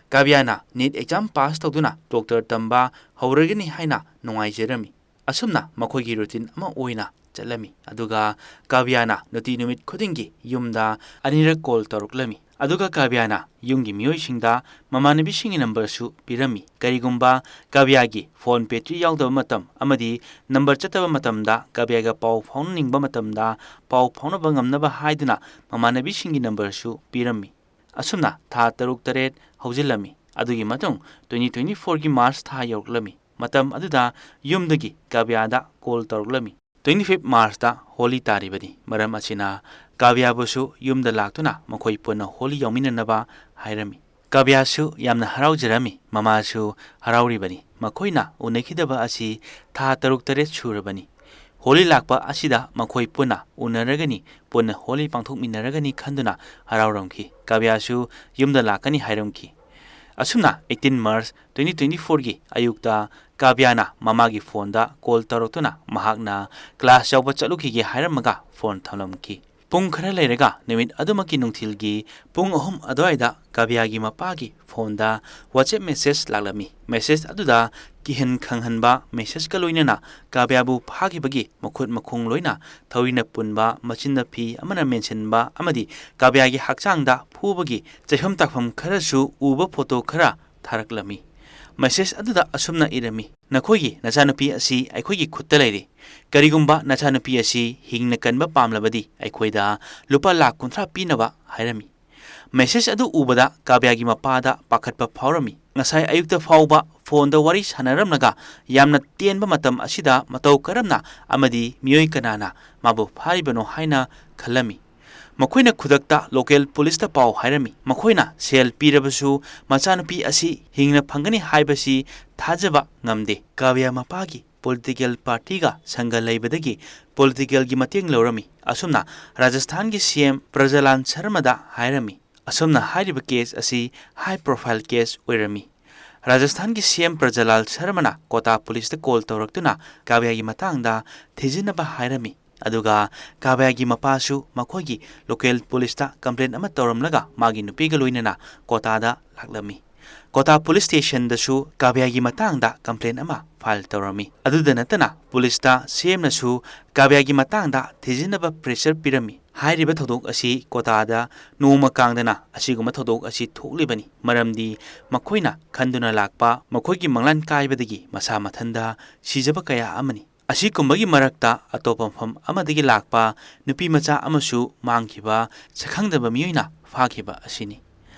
ꯀꯥꯕꯤꯌꯥꯅ ꯅꯤꯠ ꯑꯦꯛꯖꯥꯝ ꯄꯥꯁ ꯇꯧꯗꯨꯅ ꯗꯣꯛꯇꯔ ꯇꯝꯕ ꯍꯧꯔꯒꯅꯤ ꯍꯥꯏꯅ ꯅꯨꯡꯉꯥꯏꯖꯔꯝꯃꯤ꯫ ꯑꯁꯨꯝꯅ ꯃꯈꯣꯏꯒꯤ ꯔꯨꯇꯤꯟ ꯑꯃ ꯑꯣꯏꯅ ꯆꯠꯂꯝꯃꯤ꯫ ꯑꯗꯨꯒ ꯀꯥꯕꯤꯌꯥꯅ ꯅꯨꯡꯇꯤ ꯅꯨꯃꯤꯠ ꯈꯨꯗꯤꯡꯒꯤ ꯌꯨꯝꯗ ꯑꯅꯤꯔꯛ ꯀꯣꯜ ꯇꯧꯔꯛꯂꯝꯃꯤ꯫ ꯑꯗꯨꯒ ꯀꯥꯕꯤꯌꯥꯅ ꯌꯨꯝꯒꯤ ꯃꯤꯑꯣꯏꯁꯤꯡꯗ ꯃꯃꯥꯟꯅꯕꯤꯁꯤꯡꯒꯤ ꯅꯝꯕꯔꯁꯨ ꯄꯤꯔꯝꯃꯤ꯫ ꯀꯔꯤꯒꯨꯝꯕ ꯀꯥꯕꯤꯌꯥꯒꯤ ꯐꯣꯟ ꯕꯦꯇ꯭ꯔꯤ ꯌꯥꯎꯗꯕ ꯃꯇꯝ ꯑꯃꯗꯤ ꯅꯝꯕꯔ ꯆꯠꯇꯕ ꯃꯇꯝꯗ ꯀꯥꯕꯤꯌꯥꯒ ꯄꯥꯎ ꯐꯥꯎꯅꯅꯤꯡꯕ ꯃꯇꯝꯗ ꯄꯥꯎ ꯐꯥꯎꯅꯕ ꯉꯝꯅꯕ ꯍꯥꯏꯗꯨꯅ ꯃꯃꯥꯟꯅꯕꯤꯁꯤꯡꯒꯤ ꯅꯝꯕꯔꯁꯨ ꯄꯤꯔꯝꯃꯤ꯫ ꯑꯁꯨꯝꯅ ꯊꯥ ꯇꯔꯨꯛ ꯇꯔꯦꯠ ꯍꯧꯖꯤꯜꯂꯝꯃꯤ꯫ ꯑꯗꯨꯒꯤ ꯃꯇꯨꯡ twenty twenty-fourꯒꯤ ꯃꯥꯔꯆ ꯊꯥ ꯌꯧꯔꯛꯂꯝꯃꯤ꯫ ꯃꯇꯝ ꯑꯗꯨꯗ ꯌꯨꯝꯗꯒꯤ ꯀꯥꯕꯤꯌꯥꯗ ꯀꯣꯜ ꯇꯧꯔꯛꯂꯝꯃꯤ꯫ Twenty fifth ꯃꯥꯔꯆꯇ ꯍꯣꯂꯤ ꯇꯥꯔꯤꯕꯅꯤ꯫ ꯃꯔꯝ ꯑꯁꯤꯅ ꯀꯥꯕꯤꯌꯥꯕꯨꯁꯨ ꯌꯨꯝꯗ ꯂꯥꯛꯇꯨꯅ ꯃꯈꯣꯏ ꯄꯨꯟꯅ ꯍꯣꯂꯤ ꯌꯥꯎꯃꯤꯟꯅꯅꯕ ꯍꯥꯏꯔꯝꯃꯤ꯫ ꯀꯥꯕꯤꯌꯥꯁꯨ ꯌꯥꯝꯅ ꯍꯔꯥꯎꯖꯔꯝꯃꯤ꯫ ꯃꯃꯥꯁꯨ ꯍꯔꯥꯎꯔꯤꯕꯅꯤ꯫ ꯃꯈꯣꯏꯅ ꯎꯅꯈꯤꯗꯕ ꯑꯁꯤ ꯊꯥ ꯇꯔꯨꯛ ꯇꯔꯦꯠ ꯁꯨꯔꯕꯅꯤ꯫ ꯍꯣꯂꯤ ꯂꯥꯛꯄ ꯑꯁꯤꯗ ꯃꯈꯣꯏ ꯄꯨꯟꯅ ꯎꯅꯔꯒꯅꯤ, ꯄꯨꯟꯅ ꯍꯣꯂꯤ ꯄꯥꯡꯊꯣꯛꯃꯤꯟꯅꯔꯒꯅꯤ ꯈꯟꯗꯨꯅ ꯍꯔꯥꯎꯔꯝꯈꯤ꯫ ꯀꯥꯕ꯭ꯌꯥꯁꯨ ꯌꯨꯝꯗ ꯂꯥꯛꯀꯅꯤ ꯍꯥꯏꯔꯝꯈꯤ꯫ ꯑꯁꯨꯝꯅ eighteen March twenty twenty-fourꯒꯤ ꯑꯌꯨꯛꯇ ꯀꯥꯕ꯭ꯌꯥꯅ ꯃꯃꯥꯒꯤ ꯐꯣꯟꯗ ꯀꯣꯜ ꯇꯧꯔꯛꯇꯨꯅ ꯃꯍꯥꯛꯅ ꯀ꯭ꯂꯥꯁ ꯌꯥꯎꯕ ꯆꯠꯂꯨꯈꯤꯒꯦ ꯍꯥꯏꯔꯝꯃꯒ ꯐꯣꯟ ꯊꯝꯂꯝꯈꯤ꯫ ꯄꯨꯡ ꯈꯔ ꯂꯩꯔꯒ ꯅꯨꯃꯤꯠ ꯑꯗꯨꯃꯛꯀꯤ ꯅꯨꯡꯊꯤꯜꯒꯤ ꯄꯨꯡ ꯑꯍꯨꯝ ꯑꯗꯨꯋꯥꯏꯗ ꯀꯥꯕ꯭ꯌꯥꯒꯤ ꯃꯄꯥꯒꯤ ꯐꯣꯟꯗ WhatsApp message ꯂꯥꯛꯂꯝꯃꯤ꯫ Message ꯑꯗꯨꯗ ꯀꯤꯍꯟ ꯈꯪꯍꯟꯕ messageꯀ ꯂꯣꯏꯅꯅ ꯀꯥꯕ꯭ꯌꯥꯕꯨ ꯐꯥꯈꯤꯕꯒꯤ ꯃꯈꯨꯠ ꯃꯈꯣꯡ ꯂꯣꯏꯅ ꯊꯧꯔꯤꯅ ꯄꯨꯟꯕ, ꯃꯆꯤꯟꯗ ꯐꯤ ꯑꯃꯅ ꯃꯦꯟꯁꯤꯟꯕ ꯑꯃꯗꯤ ꯀꯥꯕ꯭ꯌꯥꯒꯤ ꯍꯛꯆꯥꯡꯗ ꯐꯨꯕꯒꯤ ꯆꯩꯐꯝ ꯇꯥꯛꯐꯝ ꯈꯔꯁꯨ ꯎꯕ photo ꯈꯔ ꯊꯥꯔꯛꯂꯝꯃꯤ꯫ Message ꯑꯗꯨꯗ ꯑꯁꯨꯝꯅ ꯏꯔꯝꯃꯤ, "ꯅꯈꯣꯏꯒꯤ ꯅꯆꯥꯅꯨꯄꯤ ꯑꯁꯤ ꯑꯩꯈꯣꯏꯒꯤ ꯈꯨꯠꯇ ꯂꯩꯔꯦ꯫ ꯀꯔꯤꯒꯨꯝꯕ ꯅꯆꯥꯅꯨꯄꯤ ꯑꯁꯤ ꯍꯤꯡꯅ ꯀꯟꯕ ꯄꯥꯝꯂꯕꯗꯤ ꯑꯩꯈꯣꯏꯗ ꯂꯨꯄꯥ ꯂꯥꯈ ꯀꯨꯟꯊ꯭ꯔꯥ ꯄꯤꯅꯕ" ꯍꯥꯏꯔꯝꯃꯤ꯫ Message ꯑꯗꯨ ꯎꯕꯗ ꯀꯥꯕ꯭ꯌꯥꯒꯤ ꯃꯄꯥꯗ ꯄꯥꯈꯠꯄ ꯐꯥꯎꯔꯝꯃꯤ꯫ ꯉꯁꯥꯏ ꯑꯌꯨꯛꯇ ꯐꯥꯎꯕ ꯐꯣꯟꯗ ꯋꯥꯔꯤ ꯁꯥꯟꯅꯔꯝꯂꯒ ꯌꯥꯝꯅ ꯇꯦꯟꯕ ꯃꯇꯝ ꯑꯁꯤꯗ ꯃꯇꯧ ꯀꯔꯝꯅ ꯑꯃꯗꯤ ꯃꯤꯑꯣꯏ ꯀꯅꯥꯅ ꯃꯥꯕꯨ ꯐꯥꯔꯤꯕꯅꯣ ꯍꯥꯏꯅ ꯈꯜꯂꯝꯃꯤ꯫ ꯃꯈꯣꯏꯅ ꯈꯨꯗꯛꯇ local policeꯇ ꯄꯥꯎ ꯍꯥꯏꯔꯝꯃꯤ꯫ ꯃꯈꯣꯏꯅ ꯁꯦꯜ ꯄꯤꯔꯕꯁꯨ ꯃꯆꯥꯅꯨꯄꯤ ꯑꯁꯤ ꯍꯤꯡꯅ ꯐꯪꯒꯅꯤ ꯍꯥꯏꯕꯁꯤ ꯊꯥꯖꯕ ꯉꯝꯗꯦ꯫ ꯀꯥꯕ꯭ꯌꯥ ꯃꯄꯥꯒꯤ political partyꯒ ꯁꯪꯒ ꯂꯩꯕꯗꯒꯤ politicalꯒꯤ ꯃꯇꯦꯡ ꯂꯧꯔꯝꯃꯤ꯫ ꯑꯁꯨꯝꯅ ꯔꯥꯖꯁꯊꯥꯟꯒꯤ CM ꯄ꯭ꯔꯖꯥꯂꯥꯜ ꯁꯔꯃꯗ ꯍꯥꯏꯔꯝꯃꯤ꯫ ꯑꯁꯨꯝꯅ ꯍꯥꯏꯔꯤꯕ case ꯑꯁꯤ high profile case ꯑꯣꯏꯔꯝꯃꯤ꯫ ꯔꯥꯖꯁꯊꯥꯟꯒꯤ CM ꯄ꯭ꯔꯖꯥꯂꯥꯜ ꯁꯔꯃꯅ ꯀꯣꯇꯥ policeꯇ call ꯇꯧꯔꯛꯇꯨꯅ ꯀꯥꯕ꯭ꯌꯥꯒꯤ ꯃꯇꯥꯡꯗ ꯊꯤꯖꯤꯟꯅꯕ ꯍꯥꯏꯔꯝꯃꯤ꯫ ꯑꯗꯨꯒ ꯀꯥꯕ꯭ꯌꯥꯒꯤ ꯃꯄꯥꯁꯨ ꯃꯈꯣꯏꯒꯤ local policeꯇ complaint ꯑꯃ ꯇꯧꯔꯝꯂꯒ ꯃꯥꯒꯤ ꯅꯨꯄꯤꯒ ꯂꯣꯏꯅꯅ ꯀꯣꯇꯥꯗ ꯂꯥꯛꯂꯝꯃꯤ꯫ ꯀꯣꯇꯥ police stationꯗꯁꯨ ꯀꯥꯕ꯭ꯌꯥꯒꯤ ꯃꯇꯥꯡꯗ complaint ꯑꯃ file ꯇꯧꯔꯝꯃꯤ꯫ ꯑꯗꯨꯗ ꯅꯠꯇꯅ policeꯇ CMꯅꯁꯨ ꯀꯥꯕ꯭ꯌꯥꯒꯤ ꯃꯇꯥꯡꯗ ꯊꯤꯖꯤꯟꯅꯕ pressure ꯄꯤꯔꯝꯃꯤ꯫ ꯍꯥꯏꯔꯤꯕ ꯊꯧꯗꯣꯛ ꯑꯁꯤ ꯀꯣꯇꯥꯗ ꯅꯣꯡꯃ ꯀꯥꯡꯗꯅ ꯑꯁꯤꯒꯨꯝꯕ ꯊꯧꯗꯣꯛ ꯑꯁꯤ ꯊꯣꯛꯂꯤꯕꯅꯤ, ꯃꯔꯝꯗꯤ ꯃꯈꯣꯏꯅ ꯈꯟꯗꯨꯅ ꯂꯥꯛꯄ ꯃꯈꯣꯏꯒꯤ ꯃꯪꯂꯥꯟ ꯀꯥꯏꯕꯗꯒꯤ ꯃꯁꯥ ꯃꯊꯟꯗ ꯁꯤꯖꯕ ꯀꯌꯥ ꯑꯃꯅꯤ꯫ ꯑꯁꯤꯒꯨꯝꯕꯒꯤ ꯃꯔꯛꯇ ꯑꯇꯣꯞꯄ ꯃꯐꯝ ꯑꯃꯗꯒꯤ ꯂꯥꯛꯄ ꯅꯨꯄꯤ ꯃꯆꯥ ꯑꯃꯁꯨ ꯃꯥꯡꯈꯤꯕ ꯁꯛꯈꯪꯗꯕ ꯃꯤꯑꯣꯏꯅ ꯐꯥꯈꯤꯕ ꯑꯁꯤꯅꯤ꯫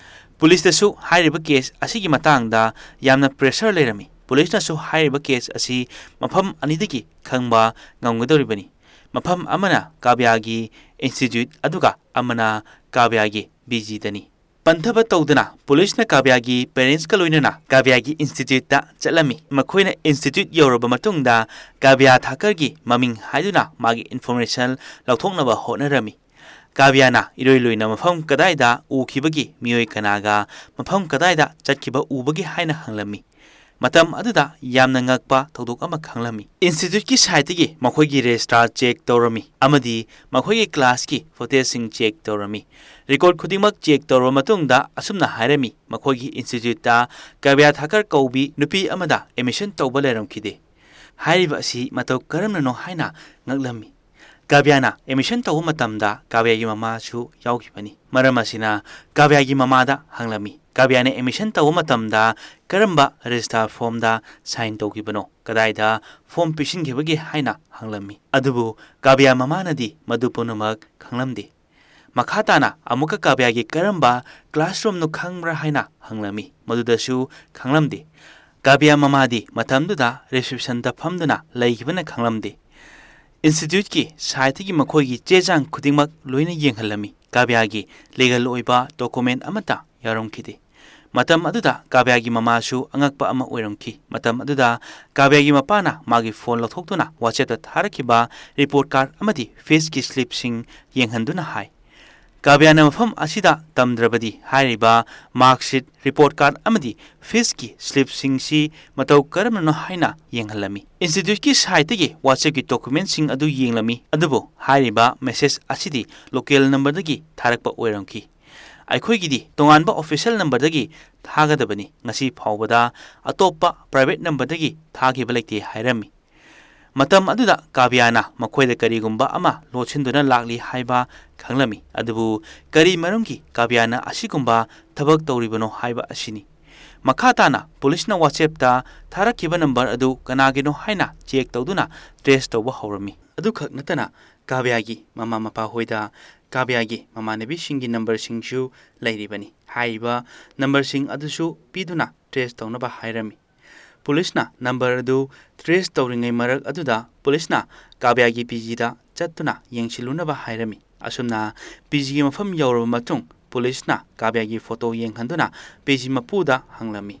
Policeꯇꯁꯨ ꯍꯥꯏꯔꯤꯕ case ꯑꯁꯤꯒꯤ ꯃꯇꯥꯡꯗ ꯌꯥꯝꯅ pressure ꯂꯩꯔꯝꯃꯤ꯫ Policeꯅꯁꯨ ꯍꯥꯏꯔꯤꯕ case ꯑꯁꯤ ꯃꯐꯝ ꯑꯅꯤꯗꯒꯤ ꯈꯪꯕ ꯉꯝꯒꯗꯧꯔꯤꯕꯅꯤ꯫ ꯃꯐꯝ ꯑꯃꯅ ꯀꯥꯕ꯭ꯌꯥꯒꯤ institute, ꯑꯗꯨꯒ ꯑꯃꯅ ꯀꯥꯕ꯭ꯌꯥꯒꯤ BGꯗꯅꯤ꯫ ꯄꯟꯊꯕ ꯇꯧꯗꯅ ꯄꯨꯂꯤꯁꯅ ꯀꯥꯕ꯭ꯌꯥꯒꯤ ꯄꯦꯔꯦꯟꯁꯀ ꯂꯣꯏꯅꯅ ꯀꯥꯕ꯭ꯌꯥꯒꯤ ꯏꯟꯁꯇꯤꯇ꯭ꯌꯨꯠꯇ ꯆꯠꯂꯝꯃꯤ꯫ ꯃꯈꯣꯏꯅ ꯏꯟꯁꯇꯤꯇ꯭ꯌꯨꯠ ꯌꯧꯔꯕ ꯃꯇꯨꯡꯗ ꯀꯥꯕ꯭ꯌꯥ ꯊꯥꯀꯔꯒꯤ ꯃꯃꯤꯡ ꯍꯥꯏꯗꯨꯅ ꯃꯥꯒꯤ ꯏꯟꯐꯣꯔꯃꯦꯁꯟ ꯂꯧꯊꯣꯛꯅꯕ ꯍꯣꯠꯅꯔꯝꯃꯤ꯫ ꯀꯥꯕ꯭ꯌꯥꯅ ꯏꯔꯣꯏ ꯂꯣꯏꯅ ꯃꯐꯝ ꯀꯗꯥꯏꯗ ꯎꯈꯤꯕꯒꯦ, ꯃꯤꯑꯣꯏ ꯀꯅꯥꯒ ꯃꯐꯝ ꯀꯗꯥꯏꯗ ꯆꯠꯈꯤꯕ ꯎꯕꯒꯦ ꯍꯥꯏꯅ ꯍꯪꯂꯝꯃꯤ꯫ ꯃꯇꯝ ꯑꯗꯨꯗ ꯌꯥꯝꯅ ꯉꯛꯄ ꯊꯧꯗꯣꯛ ꯑꯃ ꯈꯪꯂꯝꯃꯤ꯫ ꯏꯟꯁꯇꯤꯇ꯭ꯌꯨꯠꯀꯤ ꯁꯥꯏꯠꯇꯒꯤ ꯃꯈꯣꯏꯒꯤ ꯔꯦꯖꯤꯁꯇ꯭ꯔꯥꯔ ꯆꯦꯛ ꯇꯧꯔꯝꯃꯤ ꯑꯃꯗꯤ ꯃꯈꯣꯏꯒꯤ ꯀ꯭ꯂꯥꯁꯀꯤ ꯐꯨꯇꯦꯖꯁꯤꯡ ꯆꯦꯛ ꯇꯧꯔꯝꯃꯤ꯫ ꯔꯦꯀꯣꯔꯗ ꯈꯨꯗꯤꯡꯃꯛ ꯆꯦꯛ ꯇꯧꯔꯕ ꯃꯇꯨꯡꯗ ꯑꯁꯨꯝꯅ ꯍꯥꯏꯔꯝꯃꯤ, ꯃꯈꯣꯏꯒꯤ ꯏꯟꯁꯇꯤꯇ꯭ꯌꯨꯠꯇ ꯀꯥꯕ꯭ꯌꯥ ꯊꯥꯀꯔ ꯀꯧꯕꯤ ꯅꯨꯄꯤ ꯑꯃꯗ ꯑꯦꯗꯃꯤꯁꯟ ꯇꯧꯕ ꯂꯩꯔꯝꯈꯤꯗꯦ꯫ ꯍꯥꯏꯔꯤꯕ ꯑꯁꯤ ꯃꯇꯧ ꯀꯔꯝꯅꯅꯣ ꯍꯥꯏꯅ ꯉꯛꯂꯝꯃꯤ꯫ ꯀꯥꯕ꯭ꯌꯥꯅ ꯑꯦꯗꯃꯤꯁꯟ ꯇꯧꯕ ꯃꯇꯝꯗ ꯀꯥꯕ꯭ꯌꯥꯒꯤ ꯃꯃꯥꯁꯨ ꯌꯥꯎꯈꯤꯕꯅꯤ꯫ ꯃꯔꯝ ꯑꯁꯤꯅ ꯀꯥꯕ꯭ꯌꯥꯒꯤ ꯃꯃꯥꯗ ꯍꯪꯂꯝꯃꯤ꯫ ꯀꯥꯕ꯭ꯌꯥꯅ ꯑꯦꯗꯃꯤꯁꯟ ꯇꯧꯕ ꯃꯇꯝꯗ ꯀꯔꯝꯕ ꯔꯦꯖꯤꯁꯇꯥꯔ ꯐꯣꯝꯗ ꯁꯥꯏꯟ ꯇꯧꯈꯤꯕꯅꯣ, ꯀꯗꯥꯏꯗ ꯐꯣꯝ ꯄꯤꯁꯤꯟꯈꯤꯕꯒꯦ ꯍꯥꯏꯅ ꯍꯪꯂꯝꯃꯤ꯫ ꯑꯗꯨꯕꯨ ꯀꯥꯕ꯭ꯌꯥ ꯃꯃꯥꯅꯗꯤ ꯃꯗꯨ ꯄꯨꯝꯅꯃꯛ ꯈꯪꯂꯝꯗꯦ꯫ ꯃꯈꯥ ꯇꯥꯅ ꯑꯃꯨꯛꯀ ꯀꯥꯕ꯭ꯌꯥꯒꯤ ꯀꯔꯝꯕ ꯀ꯭ꯂꯥꯁꯔꯨꯝꯅꯣ ꯈꯪꯕ꯭ꯔꯥ ꯍꯥꯏꯅ ꯍꯪꯂꯝꯃꯤ꯫ ꯃꯗꯨꯗꯁꯨ ꯈꯪꯂꯝꯗꯦ꯫ ꯀꯥꯕ꯭ꯌꯥ ꯃꯃꯥꯗꯤ ꯃꯇꯝꯗꯨꯗ ꯔꯤꯁꯦꯞꯁꯟꯗ ꯐꯝꯗꯨꯅ ꯂꯩꯈꯤꯕꯅ ꯈꯪꯂꯝꯗꯦ꯫ ꯏꯟꯁꯇꯤꯇ꯭ꯌꯨꯠꯀꯤ ꯁꯥꯏꯠꯇꯒꯤ ꯃꯈꯣꯏꯒꯤ ꯆꯦ ꯆꯥꯡ ꯈꯨꯗꯤꯡꯃꯛ ꯂꯣꯏꯅ ꯌꯦꯡꯍꯜꯂꯝꯃꯤ꯫ ꯀꯥꯕ꯭ꯌꯥꯒꯤ ꯂꯤꯒꯦꯜ ꯑꯣꯏꯕ ꯗꯣꯀꯨꯃꯦꯟ ꯑꯃꯠꯇ ꯌꯥꯎꯔꯝꯈꯤꯗꯦ꯫ ꯃꯇꯝ ꯑꯗꯨꯗ ꯀꯥꯕ꯭ꯌꯥꯒꯤ ꯃꯃꯥꯁꯨ ꯑꯉꯛꯄ ꯑꯃ ꯑꯣꯏꯔꯝꯈꯤ꯫ ꯃꯇꯝ ꯑꯗꯨꯗ ꯀꯥꯕ꯭ꯌꯥꯒꯤ ꯃꯄꯥꯅ ꯃꯥꯒꯤ ꯐꯣꯟ ꯂꯧꯊꯣꯛꯇꯨꯅ ꯋꯥꯆꯦꯞꯇ ꯊꯥꯔꯛꯈꯤꯕ ꯔꯤꯄꯣꯔꯠ ꯀꯥꯔꯗ ꯑꯃꯗꯤ ꯐꯤꯁꯀꯤ ꯁ꯭ꯂꯤꯞꯁꯤꯡ ꯌꯦꯡꯍꯟꯗꯨꯅ ꯍꯥꯏ, ꯀꯥꯕ꯭ꯌꯥꯅ ꯃꯐꯝ ꯑꯁꯤꯗ ꯇꯝꯗ꯭ꯔꯕꯗꯤ ꯍꯥꯏꯔꯤꯕ ꯃꯥꯔꯛꯁꯤꯠ, ꯔꯤꯄꯣꯔꯠ ꯀꯥꯔꯗ ꯑꯃꯗꯤ ꯐꯤꯁꯀꯤ ꯁ꯭ꯂꯤꯞꯁꯤꯡꯁꯤ ꯃꯇꯧ ꯀꯔꯝꯅꯅꯣ ꯍꯥꯏꯅ ꯌꯦꯡꯍꯜꯂꯝꯃꯤ꯫ ꯏꯟꯁꯇꯤꯇ꯭ꯌꯨꯠꯀꯤ ꯁꯥꯏꯠꯇꯒꯤ ꯋꯥꯆꯦꯞꯀꯤ ꯗꯣꯀꯨꯃꯦꯟꯁꯤꯡ ꯑꯗꯨ ꯌꯦꯡꯂꯝꯃꯤ, ꯑꯗꯨꯕꯨ ꯍꯥꯏꯔꯤꯕ ꯃꯦꯁꯦꯖ ꯑꯁꯤꯗꯤ ꯂꯣꯀꯦꯜ ꯅꯝꯕꯔꯗꯒꯤ ꯊꯥꯔꯛꯄ ꯑꯣꯏꯔꯝꯈꯤ꯫ ꯑꯩꯈꯣꯏꯒꯤꯗꯤ ꯇꯣꯉꯥꯟꯕ ꯑꯣꯐꯤꯁꯤꯌꯦꯜ ꯅꯝꯕꯔꯗꯒꯤ ꯊꯥꯒꯗꯕꯅꯤ꯫ ꯉꯁꯤ ꯐꯥꯎꯕꯗ ꯑꯇꯣꯞꯄ ꯄ꯭ꯔꯥꯏꯚꯦꯠ ꯅꯝꯕꯔꯗꯒꯤ ꯊꯥꯈꯤꯕ ꯂꯩꯇꯦ ꯍꯥꯏꯔꯝꯃꯤ꯫ ꯃꯇꯝ ꯑꯗꯨꯗ ꯀꯥꯕ꯭ꯌꯥꯅ ꯃꯈꯣꯏꯗ ꯀꯔꯤꯒꯨꯝꯕ ꯑꯃ ꯂꯣꯠꯁꯤꯟꯗꯨꯅ ꯂꯥꯛꯂꯤ ꯍꯥꯏꯕ ꯈꯪꯂꯝꯃꯤ꯫ ꯑꯗꯨꯕꯨ ꯀꯔꯤ ꯃꯔꯝꯒꯤ ꯀꯥꯕ꯭ꯌꯥꯅ ꯑꯁꯤꯒꯨꯝꯕ ꯊꯕꯛ ꯇꯧꯔꯤꯕꯅꯣ ꯍꯥꯏꯕ ꯑꯁꯤꯅꯤ꯫ ꯃꯈꯥ ꯇꯥꯅ ꯄꯨꯂꯤꯁꯅ ꯋꯥꯆꯦꯞꯇ ꯊꯥꯔꯛꯈꯤꯕ ꯅꯝꯕꯔ ꯑꯗꯨ ꯀꯅꯥꯒꯤꯅꯣ ꯍꯥꯏꯅ ꯆꯦꯛ ꯇꯧꯗꯨꯅ ꯇ꯭ꯔꯦꯁ ꯇꯧꯕ ꯍꯧꯔꯝꯃꯤ꯫ ꯑꯗꯨꯈꯛ ꯅꯠꯇꯅ ꯀꯥꯕ꯭ꯌꯥꯒꯤ ꯃꯃꯥ ꯃꯄꯥ ꯍꯣꯏꯗ ꯀꯥꯕ꯭ꯌꯥꯒꯤ ꯃꯃꯥꯟꯅꯕꯤꯁꯤꯡꯒꯤ ꯅꯝꯕꯔꯁꯤꯡꯁꯨ ꯂꯩꯔꯤꯕꯅꯤ꯫ ꯍꯥꯏꯔꯤꯕ ꯅꯝꯕꯔꯁꯤꯡ ꯑꯗꯨꯁꯨ ꯄꯤꯗꯨꯅ ꯇ꯭ꯔꯦꯁ ꯇꯧꯅꯕ ꯍꯥꯏꯔꯝꯃꯤ꯫ ꯄꯨꯂꯤꯁꯅ ꯅꯝꯕꯔ ꯑꯗꯨ ꯇ꯭ꯔꯦꯁ ꯇꯧꯔꯤꯉꯩ ꯃꯔꯛ ꯑꯗꯨꯗ ꯄꯨꯂꯤꯁꯅ ꯀꯥꯕ꯭ꯌꯥꯒꯤ ꯄꯤ ꯖꯤꯗ ꯆꯠꯇꯨꯅ ꯌꯦꯡꯁꯤꯜꯂꯨꯅꯕ ꯍꯥꯏꯔꯝꯃꯤ꯫ ꯑꯁꯨꯝꯅ ꯄꯤ ꯖꯤꯒꯤ ꯃꯐꯝ ꯌꯧꯔꯕ ꯃꯇꯨꯡ ꯄꯨꯂꯤꯁꯅ ꯀꯥꯕ꯭ꯌꯥꯒꯤ ꯐꯣꯇꯣ ꯌꯦꯡꯍꯟꯗꯨꯅ ꯄꯤ ꯖꯤ ꯃꯄꯨꯗ ꯍꯪꯂꯝꯃꯤ꯫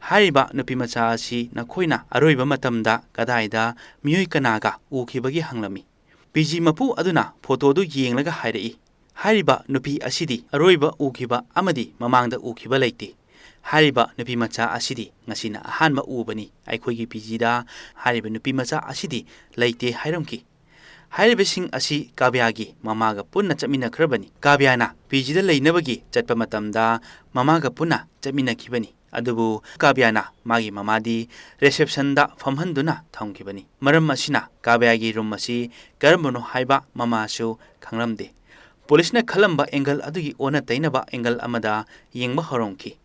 ꯍꯥꯏꯔꯤꯕ ꯅꯨꯄꯤꯃꯆꯥ ꯑꯁꯤ ꯅꯈꯣꯏꯅ ꯑꯔꯣꯏꯕ ꯃꯇꯝꯗ ꯀꯗꯥꯏꯗ, ꯃꯤꯑꯣꯏ ꯀꯅꯥꯒ ꯎꯈꯤꯕꯒꯦ ꯍꯪꯂꯝꯃꯤ꯫ ꯄꯤ ꯖꯤ ꯃꯄꯨ ꯑꯗꯨꯅ ꯐꯣꯇꯣꯗꯨ ꯌꯦꯡꯂꯒ ꯍꯥꯏꯔꯛꯏ, ꯍꯥꯏꯔꯤꯕ ꯅꯨꯄꯤ ꯑꯁꯤꯗꯤ ꯑꯔꯣꯏꯕ ꯎꯈꯤꯕ ꯑꯃꯗꯤ ꯃꯃꯥꯡꯗ ꯎꯈꯤꯕ ꯂꯩꯇꯦ꯫ ꯍꯥꯏꯔꯤꯕ ꯅꯨꯄꯤꯃꯆꯥ ꯑꯁꯤꯗꯤ ꯉꯁꯤꯅ ꯑꯍꯥꯟꯕ ꯎꯕꯅꯤ꯫ ꯑꯩꯈꯣꯏꯒꯤ ꯄꯤ ꯖꯤꯗ ꯍꯥꯏꯔꯤꯕ ꯅꯨꯄꯤꯃꯆꯥ ꯑꯁꯤꯗꯤ ꯂꯩꯇꯦ ꯍꯥꯏꯔꯝꯈꯤ꯫ ꯍꯥꯏꯔꯤꯕꯁꯤꯡ ꯑꯁꯤ ꯀꯥꯕ꯭ꯌꯥꯒꯤ ꯃꯃꯥꯒ ꯄꯨꯟꯅ ꯆꯠꯃꯤꯟꯅꯈ꯭ꯔꯕꯅꯤ꯫ ꯀꯥꯕ꯭ꯌꯥꯅ ꯄꯤ ꯖꯤꯗ ꯂꯩꯅꯕꯒꯤ ꯆꯠꯄ ꯃꯇꯝꯗ ꯃꯃꯥꯒ ꯄꯨꯟꯅ ꯆꯠꯃꯤꯟꯅꯈꯤꯕꯅꯤ꯫ ꯑꯗꯨꯕꯨ ꯀꯥꯕ꯭ꯌꯥꯅ ꯃꯥꯒꯤ ꯃꯃꯥꯗꯤ ꯔꯤꯁꯦꯞꯁꯟꯗ ꯐꯝꯍꯟꯗꯨꯅ ꯊꯝꯈꯤꯕꯅꯤ꯫ ꯃꯔꯝ ꯑꯁꯤꯅ ꯀꯥꯕ꯭ꯌꯥꯒꯤ ꯔꯨꯝ ꯑꯁꯤ ꯀꯔꯝꯕꯅꯣ ꯍꯥꯏꯕ ꯃꯃꯥꯁꯨ ꯈꯪꯂꯝꯗꯦ꯫ ꯄꯨꯂꯤꯁꯅ ꯈꯜꯂꯝꯕ ꯑꯦꯡꯒꯜ ꯑꯗꯨꯒꯤ ꯑꯣꯟꯅ ꯇꯩꯅꯕ ꯑꯦꯡꯒꯜ ꯑꯃꯗ ꯌꯦꯡꯕ ꯍꯧꯔꯝꯈꯤ꯫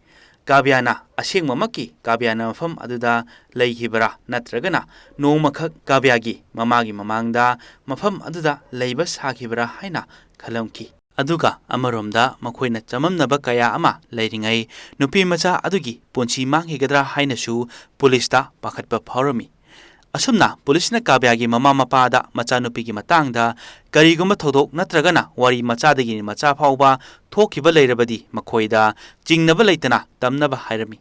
ꯀꯥꯕ꯭ꯌꯥꯅ ꯑꯁꯦꯡꯕꯃꯛꯀꯤ ꯀꯥꯕ꯭ꯌꯥꯅ ꯃꯐꯝ ꯑꯗꯨꯗ ꯂꯩꯈꯤꯕꯔꯥ, ꯅꯠꯇ꯭ꯔꯒꯅ ꯅꯣꯡꯃꯈꯛ ꯀꯥꯕ꯭ꯌꯥꯒꯤ ꯃꯃꯥꯒꯤ ꯃꯃꯥꯡꯗ ꯃꯐꯝ ꯑꯗꯨꯗ ꯂꯩꯕ ꯁꯥꯈꯤꯕꯔꯥ ꯍꯥꯏꯅ ꯈꯜꯂꯝꯈꯤ꯫ ꯑꯗꯨꯒ ꯑꯃꯔꯣꯝꯗ ꯃꯈꯣꯏꯅ ꯆꯃꯝꯅꯕ ꯀꯌꯥ ꯑꯃ ꯂꯩꯔꯤꯉꯩ, ꯅꯨꯄꯤꯃꯆꯥ ꯑꯗꯨꯒꯤ ꯄꯨꯟꯁꯤ ꯃꯥꯡꯈꯤꯒꯗ꯭ꯔꯥ ꯍꯥꯏꯅꯁꯨ ꯄꯨꯂꯤꯁꯇ ꯄꯥꯈꯠꯄ ꯐꯥꯎꯔꯝꯃꯤ꯫ ꯑꯁꯨꯝꯅ ꯄꯨꯂꯤꯁꯅ ꯀꯥꯕ꯭ꯌꯥꯒꯤ ꯃꯃꯥ ꯃꯄꯥꯗ ꯃꯆꯥꯅꯨꯄꯤꯒꯤ ꯃꯇꯥꯡꯗ ꯀꯔꯤꯒꯨꯝꯕ ꯊꯧꯗꯣꯛ ꯅꯠꯇ꯭ꯔꯒꯅ ꯋꯥꯔꯤ ꯃꯆꯥꯗꯒꯤ ꯃꯆꯥ ꯐꯥꯎꯕ ꯊꯣꯛꯈꯤꯕ ꯂꯩꯔꯕꯗꯤ ꯃꯈꯣꯏꯗ ꯆꯤꯡꯅꯕ ꯂꯩꯇꯅ ꯇꯝꯅꯕ ꯍꯥꯏꯔꯝꯃꯤ꯫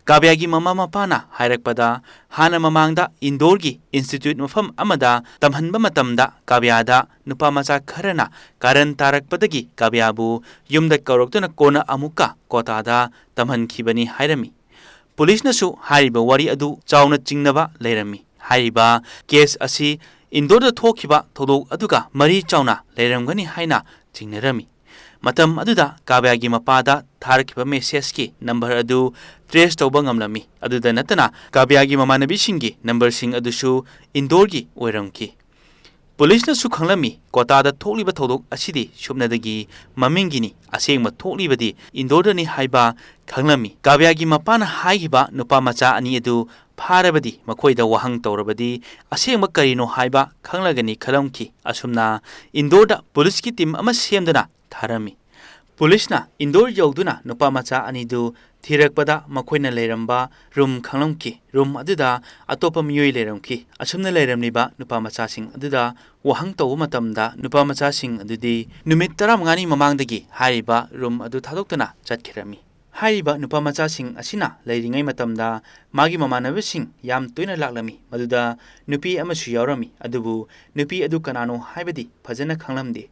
ꯀꯥꯕ꯭ꯌꯥꯒꯤ ꯃꯃꯥ ꯃꯄꯥꯅ ꯍꯥꯏꯔꯛꯄꯗ, ꯍꯥꯟꯅ ꯃꯃꯥꯡꯗ ꯏꯟꯗꯣꯔꯒꯤ ꯏꯟꯁꯇꯤꯇ꯭ꯌꯨꯠ ꯃꯐꯝ ꯑꯃꯗ ꯇꯝꯍꯟꯕ ꯃꯇꯝꯗ ꯀꯥꯕ꯭ꯌꯥꯗ ꯅꯨꯄꯥ ꯃꯆꯥ ꯈꯔꯅ ꯀꯥꯔꯟ ꯇꯥꯔꯛꯄꯗꯒꯤ ꯀꯥꯕ꯭ꯌꯥꯕꯨ ꯌꯨꯝꯗ ꯀꯧꯔꯛꯇꯨꯅ ꯀꯣꯟꯅ ꯑꯃꯨꯛꯀ ꯀꯣꯇꯥꯗ ꯇꯝꯍꯟꯈꯤꯕꯅꯤ ꯍꯥꯏꯔꯝꯃꯤ꯫ ꯄꯨꯂꯤꯁꯅꯁꯨ ꯍꯥꯏꯔꯤꯕ ꯋꯥꯔꯤ ꯑꯗꯨ ꯆꯥꯎꯅ ꯆꯤꯡꯅꯕ ꯂꯩꯔꯝꯃꯤ꯫ ꯍꯥꯏꯔꯤꯕ ꯀꯦꯁ ꯑꯁꯤ ꯏꯟꯗꯣꯔꯗ ꯊꯣꯛꯈꯤꯕ ꯊꯧꯗꯣꯛ ꯑꯗꯨꯒ ꯃꯔꯤ ꯆꯥꯎꯅ ꯂꯩꯔꯝꯒꯅꯤ ꯍꯥꯏꯅ ꯆꯤꯡꯅꯔꯝꯃꯤ꯫ ꯃꯇꯝ ꯑꯗꯨꯗ ꯀꯥꯕ꯭ꯌꯥꯒꯤ ꯃꯄꯥꯗ ꯊꯥꯔꯛꯈꯤꯕ ꯃꯦꯁꯦꯖꯀꯤ ꯅꯝꯕꯔ ꯑꯗꯨ ꯇ꯭ꯔꯦꯁ ꯇꯧꯕ ꯉꯝꯂꯝꯃꯤ꯫ ꯑꯗꯨꯗ ꯅꯠꯇꯅ ꯀꯥꯕ꯭ꯌꯥꯒꯤ ꯃꯃꯥꯟꯅꯕꯤꯁꯤꯡꯒꯤ ꯅꯝꯕꯔꯁꯤꯡ ꯑꯗꯨꯁꯨ ꯏꯟꯗꯣꯔꯒꯤ ꯑꯣꯏꯔꯝꯈꯤ꯫ ꯄꯨꯂꯤꯁꯅꯁꯨ ꯈꯪꯂꯝꯃꯤ, ꯀꯣꯇꯥꯗ ꯊꯣꯛꯂꯤꯕ ꯊꯧꯗꯣꯛ ꯑꯁꯤꯗꯤ ꯁꯨꯞꯅꯗꯒꯤ ꯃꯃꯤꯡꯒꯤꯅꯤ, ꯑꯁꯦꯡꯕ ꯊꯣꯛꯂꯤꯕꯗꯤ ꯏꯟꯗꯣꯔꯗꯅꯤ ꯍꯥꯏꯕ ꯈꯪꯂꯝꯃꯤ꯫ ꯀꯥꯕ꯭ꯌꯥꯒꯤ ꯃꯄꯥꯅ ꯍꯥꯏꯈꯤꯕ ꯅꯨꯄꯥ ꯃꯆꯥ ꯑꯅꯤ ꯑꯗꯨ ꯐꯥꯔꯕꯗꯤ ꯃꯈꯣꯏꯗ ꯋꯥꯍꯪ ꯇꯧꯔꯕꯗꯤ ꯑꯁꯦꯡꯕ ꯀꯔꯤꯅꯣ ꯍꯥꯏꯕ ꯈꯪꯂꯒꯅꯤ ꯈꯜꯂꯝꯈꯤ꯫ ꯑꯁꯨꯝꯅ ꯏꯟꯗꯣꯔꯗ ꯄꯨꯂꯤꯁꯀꯤ ꯇꯤꯝ ꯑꯃ ꯁꯦꯝꯗꯨꯅ ꯊꯥꯔꯝꯃꯤ꯫ ꯄꯨꯂꯤꯁꯅ ꯏꯟꯗꯣꯔ ꯌꯧꯗꯨꯅ ꯅꯨꯄꯥ ꯃꯆꯥ ꯑꯅꯤꯗꯨ ꯊꯤꯔꯛꯄꯗ ꯃꯈꯣꯏꯅ ꯂꯩꯔꯝꯕ ꯔꯨꯝ ꯈꯪꯂꯝꯈꯤ꯫ ꯔꯨꯝ ꯑꯗꯨꯗ ꯑꯇꯣꯞꯄ ꯃꯤꯑꯣꯏ ꯂꯩꯔꯝꯈꯤ꯫ ꯑꯁꯨꯝꯅ ꯂꯩꯔꯝꯂꯤꯕ ꯅꯨꯄꯥ ꯃꯆꯥꯁꯤꯡ ꯑꯗꯨꯗ ꯋꯥꯍꯪ ꯇꯧꯕ ꯃꯇꯝꯗ ꯅꯨꯄꯥ ꯃꯆꯥꯁꯤꯡ ꯑꯗꯨꯗꯤ ꯅꯨꯃꯤꯠ ꯇꯔꯥꯃꯉꯥꯅꯤ ꯃꯃꯥꯡꯗꯒꯤ ꯍꯥꯏꯔꯤꯕ ꯔꯨꯝ ꯑꯗꯨ ꯊꯥꯗꯣꯛꯇꯨꯅ ꯆꯠꯈꯤꯔꯝꯃꯤ꯫ ꯍꯥꯏꯔꯤꯕ ꯅꯨꯄꯥ ꯃꯆꯥꯁꯤꯡ ꯑꯁꯤꯅ ꯂꯩꯔꯤꯉꯩ ꯃꯇꯝꯗ ꯃꯥꯒꯤ ꯃꯃꯥꯟꯅꯕꯁꯤꯡ ꯌꯥꯝ ꯇꯣꯏꯅ ꯂꯥꯛꯂꯝꯃꯤ, ꯃꯗꯨꯗ ꯅꯨꯄꯤ ꯑꯃꯁꯨ ꯌꯥꯎꯔꯝꯃꯤ꯫ ꯑꯗꯨꯕꯨ ꯅꯨꯄꯤ ꯑꯗꯨ ꯀꯅꯥꯅꯣ ꯍꯥꯏꯕꯗꯤ ꯐꯖꯅ ꯈꯪꯂꯝꯗꯦ꯫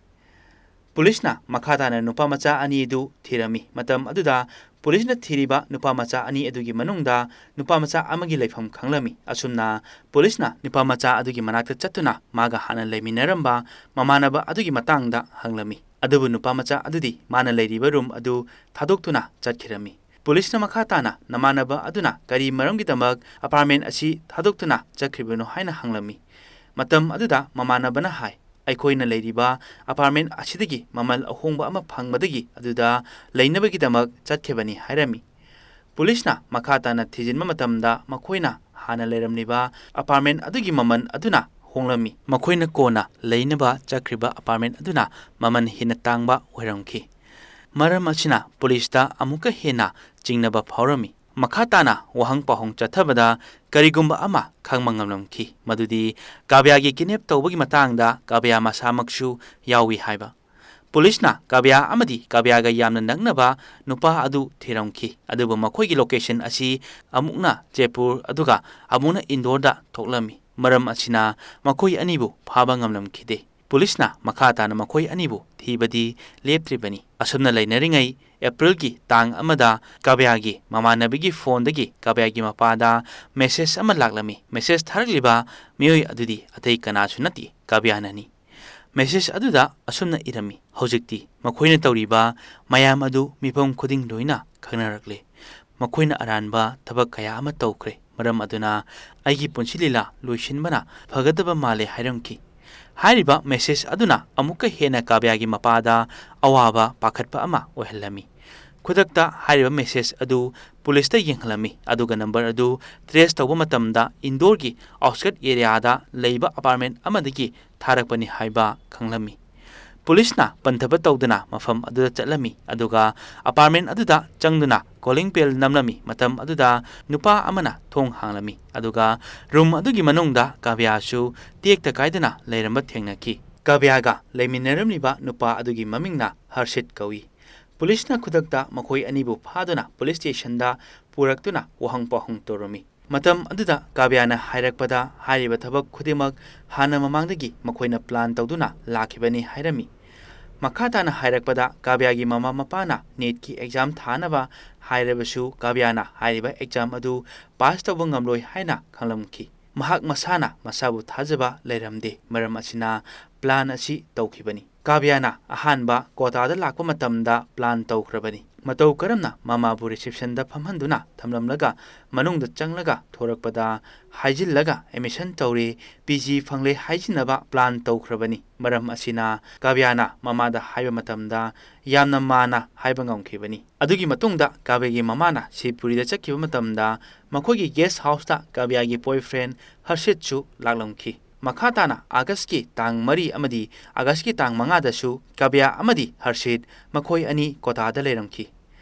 ꯄꯨꯂꯤꯁꯅ ꯃꯈꯥ ꯇꯥꯅ ꯅꯨꯄꯥ ꯃꯆꯥ ꯑꯅꯤ ꯑꯗꯨ ꯊꯤꯔꯝꯃꯤ꯫ ꯃꯇꯝ ꯑꯗꯨꯗ ꯄꯨꯂꯤꯁꯅ ꯊꯤꯔꯤꯕ ꯅꯨꯄꯥ ꯃꯆꯥ ꯑꯅꯤ ꯑꯗꯨꯒꯤ ꯃꯅꯨꯡꯗ ꯅꯨꯄꯥ ꯃꯆꯥ ꯑꯃꯒꯤ ꯂꯩꯐꯝ ꯈꯪꯂꯝꯃꯤ꯫ ꯑꯁꯨꯝꯅ ꯄꯨꯂꯤꯁꯅ ꯅꯨꯄꯥ ꯃꯆꯥ ꯑꯗꯨꯒꯤ ꯃꯅꯥꯛꯇ ꯆꯠꯇꯨꯅ ꯃꯥꯒ ꯍꯥꯟꯅ ꯂꯩꯃꯤꯟꯅꯔꯝꯕ ꯃꯃꯥꯟꯅꯕ ꯑꯗꯨꯒꯤ ꯃꯇꯥꯡꯗ ꯍꯪꯂꯝꯃꯤ꯫ ꯑꯗꯨꯕꯨ ꯅꯨꯄꯥ ꯃꯆꯥ ꯑꯗꯨꯗꯤ ꯃꯥꯅ ꯂꯩꯔꯤꯕ ꯔꯨꯝ ꯑꯗꯨ ꯊꯥꯗꯣꯛꯇꯨꯅ ꯆꯠꯈꯤꯔꯝꯃꯤ꯫ ꯄꯨꯂꯤꯁꯅ ꯃꯈꯥ ꯇꯥꯅ ꯅꯃꯥꯟꯅꯕ ꯑꯗꯨꯅ ꯀꯔꯤ ꯃꯔꯝꯒꯤꯗꯃꯛ ꯑꯄꯥꯔꯠꯃꯦꯟ ꯑꯁꯤ ꯊꯥꯗꯣꯛꯇꯨꯅ ꯆꯠꯈ꯭ꯔꯤꯕꯅꯣ ꯍꯥꯏꯅ ꯍꯪꯂꯝꯃꯤ꯫ ꯃꯇꯝ ꯑꯗꯨꯗ ꯃꯃꯥꯟꯅꯕꯅ ꯍꯥꯏ, "ꯑꯩꯈꯣꯏꯅ ꯂꯩꯔꯤꯕ ꯑꯄꯥꯔꯠꯃꯦꯟ ꯑꯁꯤꯗꯒꯤ ꯃꯃꯜ ꯑꯍꯣꯡꯕ ꯑꯃ ꯐꯪꯕꯗꯒꯤ ꯑꯗꯨꯗ ꯂꯩꯅꯕꯒꯤꯗꯃꯛ ꯆꯠꯈꯤꯕꯅꯤ" ꯍꯥꯏꯔꯝꯃꯤ꯫ ꯄꯨꯂꯤꯁꯅ ꯃꯈꯥ ꯇꯥꯅ ꯊꯤꯖꯤꯟꯕ ꯃꯇꯝꯗ ꯃꯈꯣꯏꯅ ꯍꯥꯟꯅ ꯂꯩꯔꯝꯂꯤꯕ ꯑꯄꯥꯔꯠꯃꯦꯟ ꯑꯗꯨꯒꯤ ꯃꯃꯜ ꯑꯗꯨꯅ ꯍꯣꯡꯂꯝꯃꯤ꯫ ꯃꯈꯣꯏꯅ ꯀꯣꯟꯅ ꯂꯩꯅꯕ ꯆꯠꯈ꯭ꯔꯤꯕ ꯑꯄꯥꯔꯠꯃꯦꯟ ꯑꯗꯨꯅ ꯃꯃꯜ ꯍꯦꯟꯅ ꯇꯥꯡꯕ ꯑꯣꯏꯔꯝꯈꯤ꯫ ꯃꯔꯝ ꯑꯁꯤꯅ ꯄꯨꯂꯤꯁꯇ ꯑꯃꯨꯛꯀ ꯍꯦꯟꯅ ꯆꯤꯡꯅꯕ ꯐꯥꯎꯔꯝꯃꯤ꯫ ꯃꯈꯥ ꯇꯥꯅ ꯋꯥꯍꯪ ꯄꯥꯎꯍꯪ ꯆꯠꯊꯕꯗ ꯀꯔꯤꯒꯨꯝꯕ ꯑꯃ ꯈꯪꯕ ꯉꯝꯂꯝꯈꯤ, ꯃꯗꯨꯗꯤ ꯀꯥꯕ꯭ꯌꯥꯒꯤ ꯀꯤꯗꯅꯦꯞ ꯇꯧꯕꯒꯤ ꯃꯇꯥꯡꯗ ꯀꯥꯕ꯭ꯌꯥ ꯃꯁꯥꯃꯛꯁꯨ ꯌꯥꯎꯏ ꯍꯥꯏꯕ꯫ ꯄꯨꯂꯤꯁꯅ ꯀꯥꯕ꯭ꯌꯥ ꯑꯃꯗꯤ ꯀꯥꯕ꯭ꯌꯥꯒ ꯌꯥꯝꯅ ꯅꯛꯅꯕ ꯅꯨꯄꯥ ꯑꯗꯨ ꯊꯤꯔꯝꯈꯤ, ꯑꯗꯨꯕꯨ ꯃꯈꯣꯏꯒꯤ ꯂꯣꯀꯦꯁꯟ ꯑꯁꯤ ꯑꯃꯨꯛꯅ ꯖꯦꯄꯨꯔ ꯑꯗꯨꯒ ꯑꯃꯨꯛꯅ ꯏꯟꯗꯣꯔꯗ ꯊꯣꯛꯂꯝꯃꯤ꯫ ꯃꯔꯝ ꯑꯁꯤꯅ ꯃꯈꯣꯏ ꯑꯅꯤꯕꯨ ꯐꯥꯕ ꯉꯝꯂꯝꯈꯤꯗꯦ꯫ ꯄꯨꯂꯤꯁꯅ ꯃꯈꯥ ꯇꯥꯅ ꯃꯈꯣꯏ ꯑꯅꯤꯕꯨ ꯊꯤꯕꯗꯤ ꯂꯦꯞꯇ꯭ꯔꯤꯕꯅꯤ꯫ ꯑꯁꯨꯝꯅ ꯂꯩꯅꯔꯤꯉꯩ, ꯑꯦꯄ꯭ꯔꯤꯜꯒꯤ ꯇꯥꯡ ꯑꯃꯗ ꯀꯥꯕ꯭ꯌꯥꯒꯤ ꯃꯃꯥꯟꯅꯕꯤꯒꯤ ꯐꯣꯟꯗꯒꯤ ꯀꯥꯕ꯭ꯌꯥꯒꯤ ꯃꯄꯥꯗ ꯃꯦꯁꯦꯖ ꯑꯃ ꯂꯥꯛꯂꯝꯃꯤ꯫ ꯃꯦꯁꯦꯖ ꯊꯥꯔꯛꯂꯤꯕ ꯃꯤꯑꯣꯏ ꯑꯗꯨꯗꯤ ꯑꯇꯩ ꯀꯅꯥꯁꯨ ꯅꯠꯇꯦ, ꯀꯥꯕ꯭ꯌꯥꯅꯅꯤ꯫ ꯃꯦꯁꯦꯖ ꯑꯗꯨꯗ ꯑꯁꯨꯝꯅ ꯏꯔꯝꯃꯤ, "ꯍꯧꯖꯤꯛꯇꯤ ꯃꯈꯣꯏꯅ ꯇꯧꯔꯤꯕ ꯃꯌꯥꯝ ꯑꯗꯨ ꯃꯤꯐꯝ ꯈꯨꯗꯤꯡ ꯂꯣꯏꯅ ꯈꯪꯅꯔꯛꯂꯦ꯫ ꯃꯈꯣꯏꯅ ꯑꯔꯥꯟꯕ ꯊꯕꯛ ꯀꯌꯥ ꯑꯃ ꯇꯧꯈ꯭ꯔꯦ꯫ ꯃꯔꯝ ꯑꯗꯨꯅ ꯑꯩꯒꯤ ꯄꯨꯟꯁꯤ ꯂꯤꯂꯥ ꯂꯣꯏꯁꯤꯟꯕꯅ ꯐꯒꯗꯕ ꯃꯥꯜꯂꯦ" ꯍꯥꯏꯔꯝꯈꯤ꯫ ꯍꯥꯏꯔꯤꯕ ꯃꯦꯁꯦꯖ ꯑꯗꯨꯅ ꯑꯃꯨꯛꯀ ꯍꯦꯟꯅ ꯀꯥꯕ꯭ꯌꯥꯒꯤ ꯃꯄꯥꯗ ꯑꯋꯥꯕ ꯄꯥꯈꯠꯄ ꯑꯃ ꯑꯣꯏꯍꯜꯂꯝꯃꯤ꯫ ꯈꯨꯗꯛꯇ ꯍꯥꯏꯔꯤꯕ ꯃꯦꯁꯦꯖ ꯑꯗꯨ ꯄꯨꯂꯤꯁꯇ ꯌꯦꯡꯍꯜꯂꯝꯃꯤ, ꯑꯗꯨꯒ ꯅꯝꯕꯔ ꯑꯗꯨ ꯇ꯭ꯔꯦꯁ ꯇꯧꯕ ꯃꯇꯝꯗ ꯏꯟꯗꯣꯔꯒꯤ ꯑꯥꯎꯠꯁꯀꯠ ꯑꯦꯔꯤꯌꯥꯗ ꯂꯩꯕ ꯑꯄꯥꯔꯠꯃꯦꯟ ꯑꯃꯗꯒꯤ ꯊꯥꯔꯛꯄꯅꯤ ꯍꯥꯏꯕ ꯈꯪꯂꯝꯃꯤ꯫ ꯄꯨꯂꯤꯁꯅ ꯄꯟꯊꯕ ꯇꯧꯗꯅ ꯃꯐꯝ ꯑꯗꯨꯗ ꯆꯠꯂꯝꯃꯤ, ꯑꯗꯨꯒ ꯑꯄꯥꯔꯠꯃꯦꯟ ꯑꯗꯨꯗ ꯆꯪꯗꯨꯅ ꯀꯣꯂꯤꯡ ꯕꯦꯜ ꯅꯝꯂꯝꯃꯤ꯫ ꯃꯇꯝ ꯑꯗꯨꯗ ꯅꯨꯄꯥ ꯑꯃꯅ ꯊꯣꯡ ꯍꯥꯡꯂꯝꯃꯤ, ꯑꯗꯨꯒ ꯔꯨꯝ ꯑꯗꯨꯒꯤ ꯃꯅꯨꯡꯗ ꯀꯥꯕ꯭ꯌꯥꯁꯨ ꯇꯦꯛꯇ ꯀꯥꯏꯗꯅ ꯂꯩꯔꯝꯕ ꯊꯦꯡꯅꯈꯤ꯫ ꯀꯥꯕ꯭ꯌꯥꯒ ꯂꯩꯃꯤꯟꯅꯔꯝꯂꯤꯕ ꯅꯨꯄꯥ ꯑꯗꯨꯒꯤ ꯃꯃꯤꯡꯅ ꯍꯔꯁꯤꯠ ꯀꯧꯏ꯫ ꯄꯨꯂꯤꯁꯅ ꯈꯨꯗꯛꯇ ꯃꯈꯣꯏ ꯑꯅꯤꯕꯨ ꯐꯥꯗꯨꯅ ꯄꯨꯂꯤꯁ ꯁ꯭ꯇꯦꯁꯟꯗ ꯄꯨꯔꯛꯇꯨꯅ ꯋꯥꯍꯪ ꯄꯥꯎꯍꯪ ꯇꯧꯔꯝꯃꯤ꯫ ꯃꯇꯝ ꯑꯗꯨꯗ ꯀꯥꯕ꯭ꯌꯥꯅ ꯍꯥꯏꯔꯛꯄꯗ, ꯍꯥꯏꯔꯤꯕ ꯊꯕꯛ ꯈꯨꯗꯤꯡꯃꯛ ꯍꯥꯟꯅ ꯃꯃꯥꯡꯗꯒꯤ ꯃꯈꯣꯏꯅ ꯄ꯭ꯂꯥꯟ ꯇꯧꯗꯨꯅ ꯂꯥꯛꯈꯤꯕꯅꯤ ꯍꯥꯏꯔꯝꯃꯤ꯫ ꯃꯈꯥ ꯇꯥꯅ ꯍꯥꯏꯔꯛꯄꯗ, ꯀꯥꯕ꯭ꯌꯥꯒꯤ ꯃꯃꯥ ꯃꯄꯥꯅ ꯅꯦꯠꯀꯤ ꯑꯦꯛꯖꯥꯝ ꯊꯥꯅꯕ ꯍꯥꯏꯔꯕꯁꯨ, ꯀꯥꯕ꯭ꯌꯥꯅ ꯍꯥꯏꯔꯤꯕ ꯑꯦꯛꯖꯥꯝ ꯑꯗꯨ ꯄꯥꯁ ꯇꯧꯕ ꯉꯝꯂꯣꯏ ꯍꯥꯏꯅ ꯈꯪꯂꯝꯈꯤ꯫ ꯃꯍꯥꯛ ꯃꯁꯥꯅ ꯃꯁꯥꯕꯨ ꯊꯥꯖꯕ ꯂꯩꯔꯝꯗꯦ, ꯃꯔꯝ ꯑꯁꯤꯅ ꯄ꯭ꯂꯥꯟ ꯑꯁꯤ ꯇꯧꯈꯤꯕꯅꯤ꯫ ꯀꯥꯕ꯭ꯌꯥꯅ ꯑꯍꯥꯟꯕ ꯀꯣꯇꯥꯗ ꯂꯥꯛꯄ ꯃꯇꯝꯗ ꯄ꯭ꯂꯥꯟ ꯇꯧꯈ꯭ꯔꯕꯅꯤ꯫ ꯃꯇꯧ ꯀꯔꯝꯅ ꯃꯃꯥꯕꯨ ꯔꯤꯁꯦꯞꯁꯟꯗ ꯐꯝꯍꯟꯗꯨꯅ ꯊꯝꯂꯝꯂꯒ ꯃꯅꯨꯡꯗ ꯆꯪꯂꯒ ꯊꯣꯔꯛꯄꯗ ꯍꯥꯏꯖꯤꯜꯂꯒ ꯑꯦꯗꯃꯤꯁꯟ ꯇꯧꯔꯦ, ꯄꯤ ꯖꯤ ꯐꯪꯂꯦ ꯍꯥꯏꯖꯤꯟꯅꯕ ꯄ꯭ꯂꯥꯟ ꯇꯧꯈ꯭ꯔꯕꯅꯤ꯫ ꯃꯔꯝ ꯑꯁꯤꯅ ꯀꯥꯕ꯭ꯌꯥꯅ ꯃꯃꯥꯗ ꯍꯥꯏꯕ ꯃꯇꯝꯗ ꯌꯥꯝꯅ ꯃꯥꯟꯅ ꯍꯥꯏꯕ ꯉꯝꯈꯤꯕꯅꯤ꯫ ꯑꯗꯨꯒꯤ ꯃꯇꯨꯡꯗ ꯀꯥꯕ꯭ꯌꯥꯒꯤ ꯃꯃꯥꯅ ꯁꯤꯕꯄꯨꯔꯤꯗ ꯆꯠꯈꯤꯕ ꯃꯇꯝꯗ ꯃꯈꯣꯏꯒꯤ ꯒꯦꯁ ꯍꯥꯎꯁꯇ ꯀꯥꯕ꯭ꯌꯥꯒꯤ ꯕꯣꯏꯐ꯭ꯔꯦꯟ ꯍꯔꯁꯤꯠꯁꯨ ꯂꯥꯛꯂꯝꯈꯤ꯫ ꯃꯈꯥ ꯇꯥꯅ ꯑꯥꯒꯁꯀꯤ ꯇꯥꯡ ꯃꯔꯤ ꯑꯃꯗꯤ ꯑꯥꯒꯁꯀꯤ ꯇꯥꯡ ꯃꯉꯥꯗꯁꯨ ꯀꯥꯕ꯭ꯌꯥ ꯑꯃꯗꯤ ꯍꯔꯁꯤꯠ ꯃꯈꯣꯏ ꯑꯅꯤ ꯀꯣꯇꯥꯗ ꯂꯩꯔꯝꯈꯤ꯫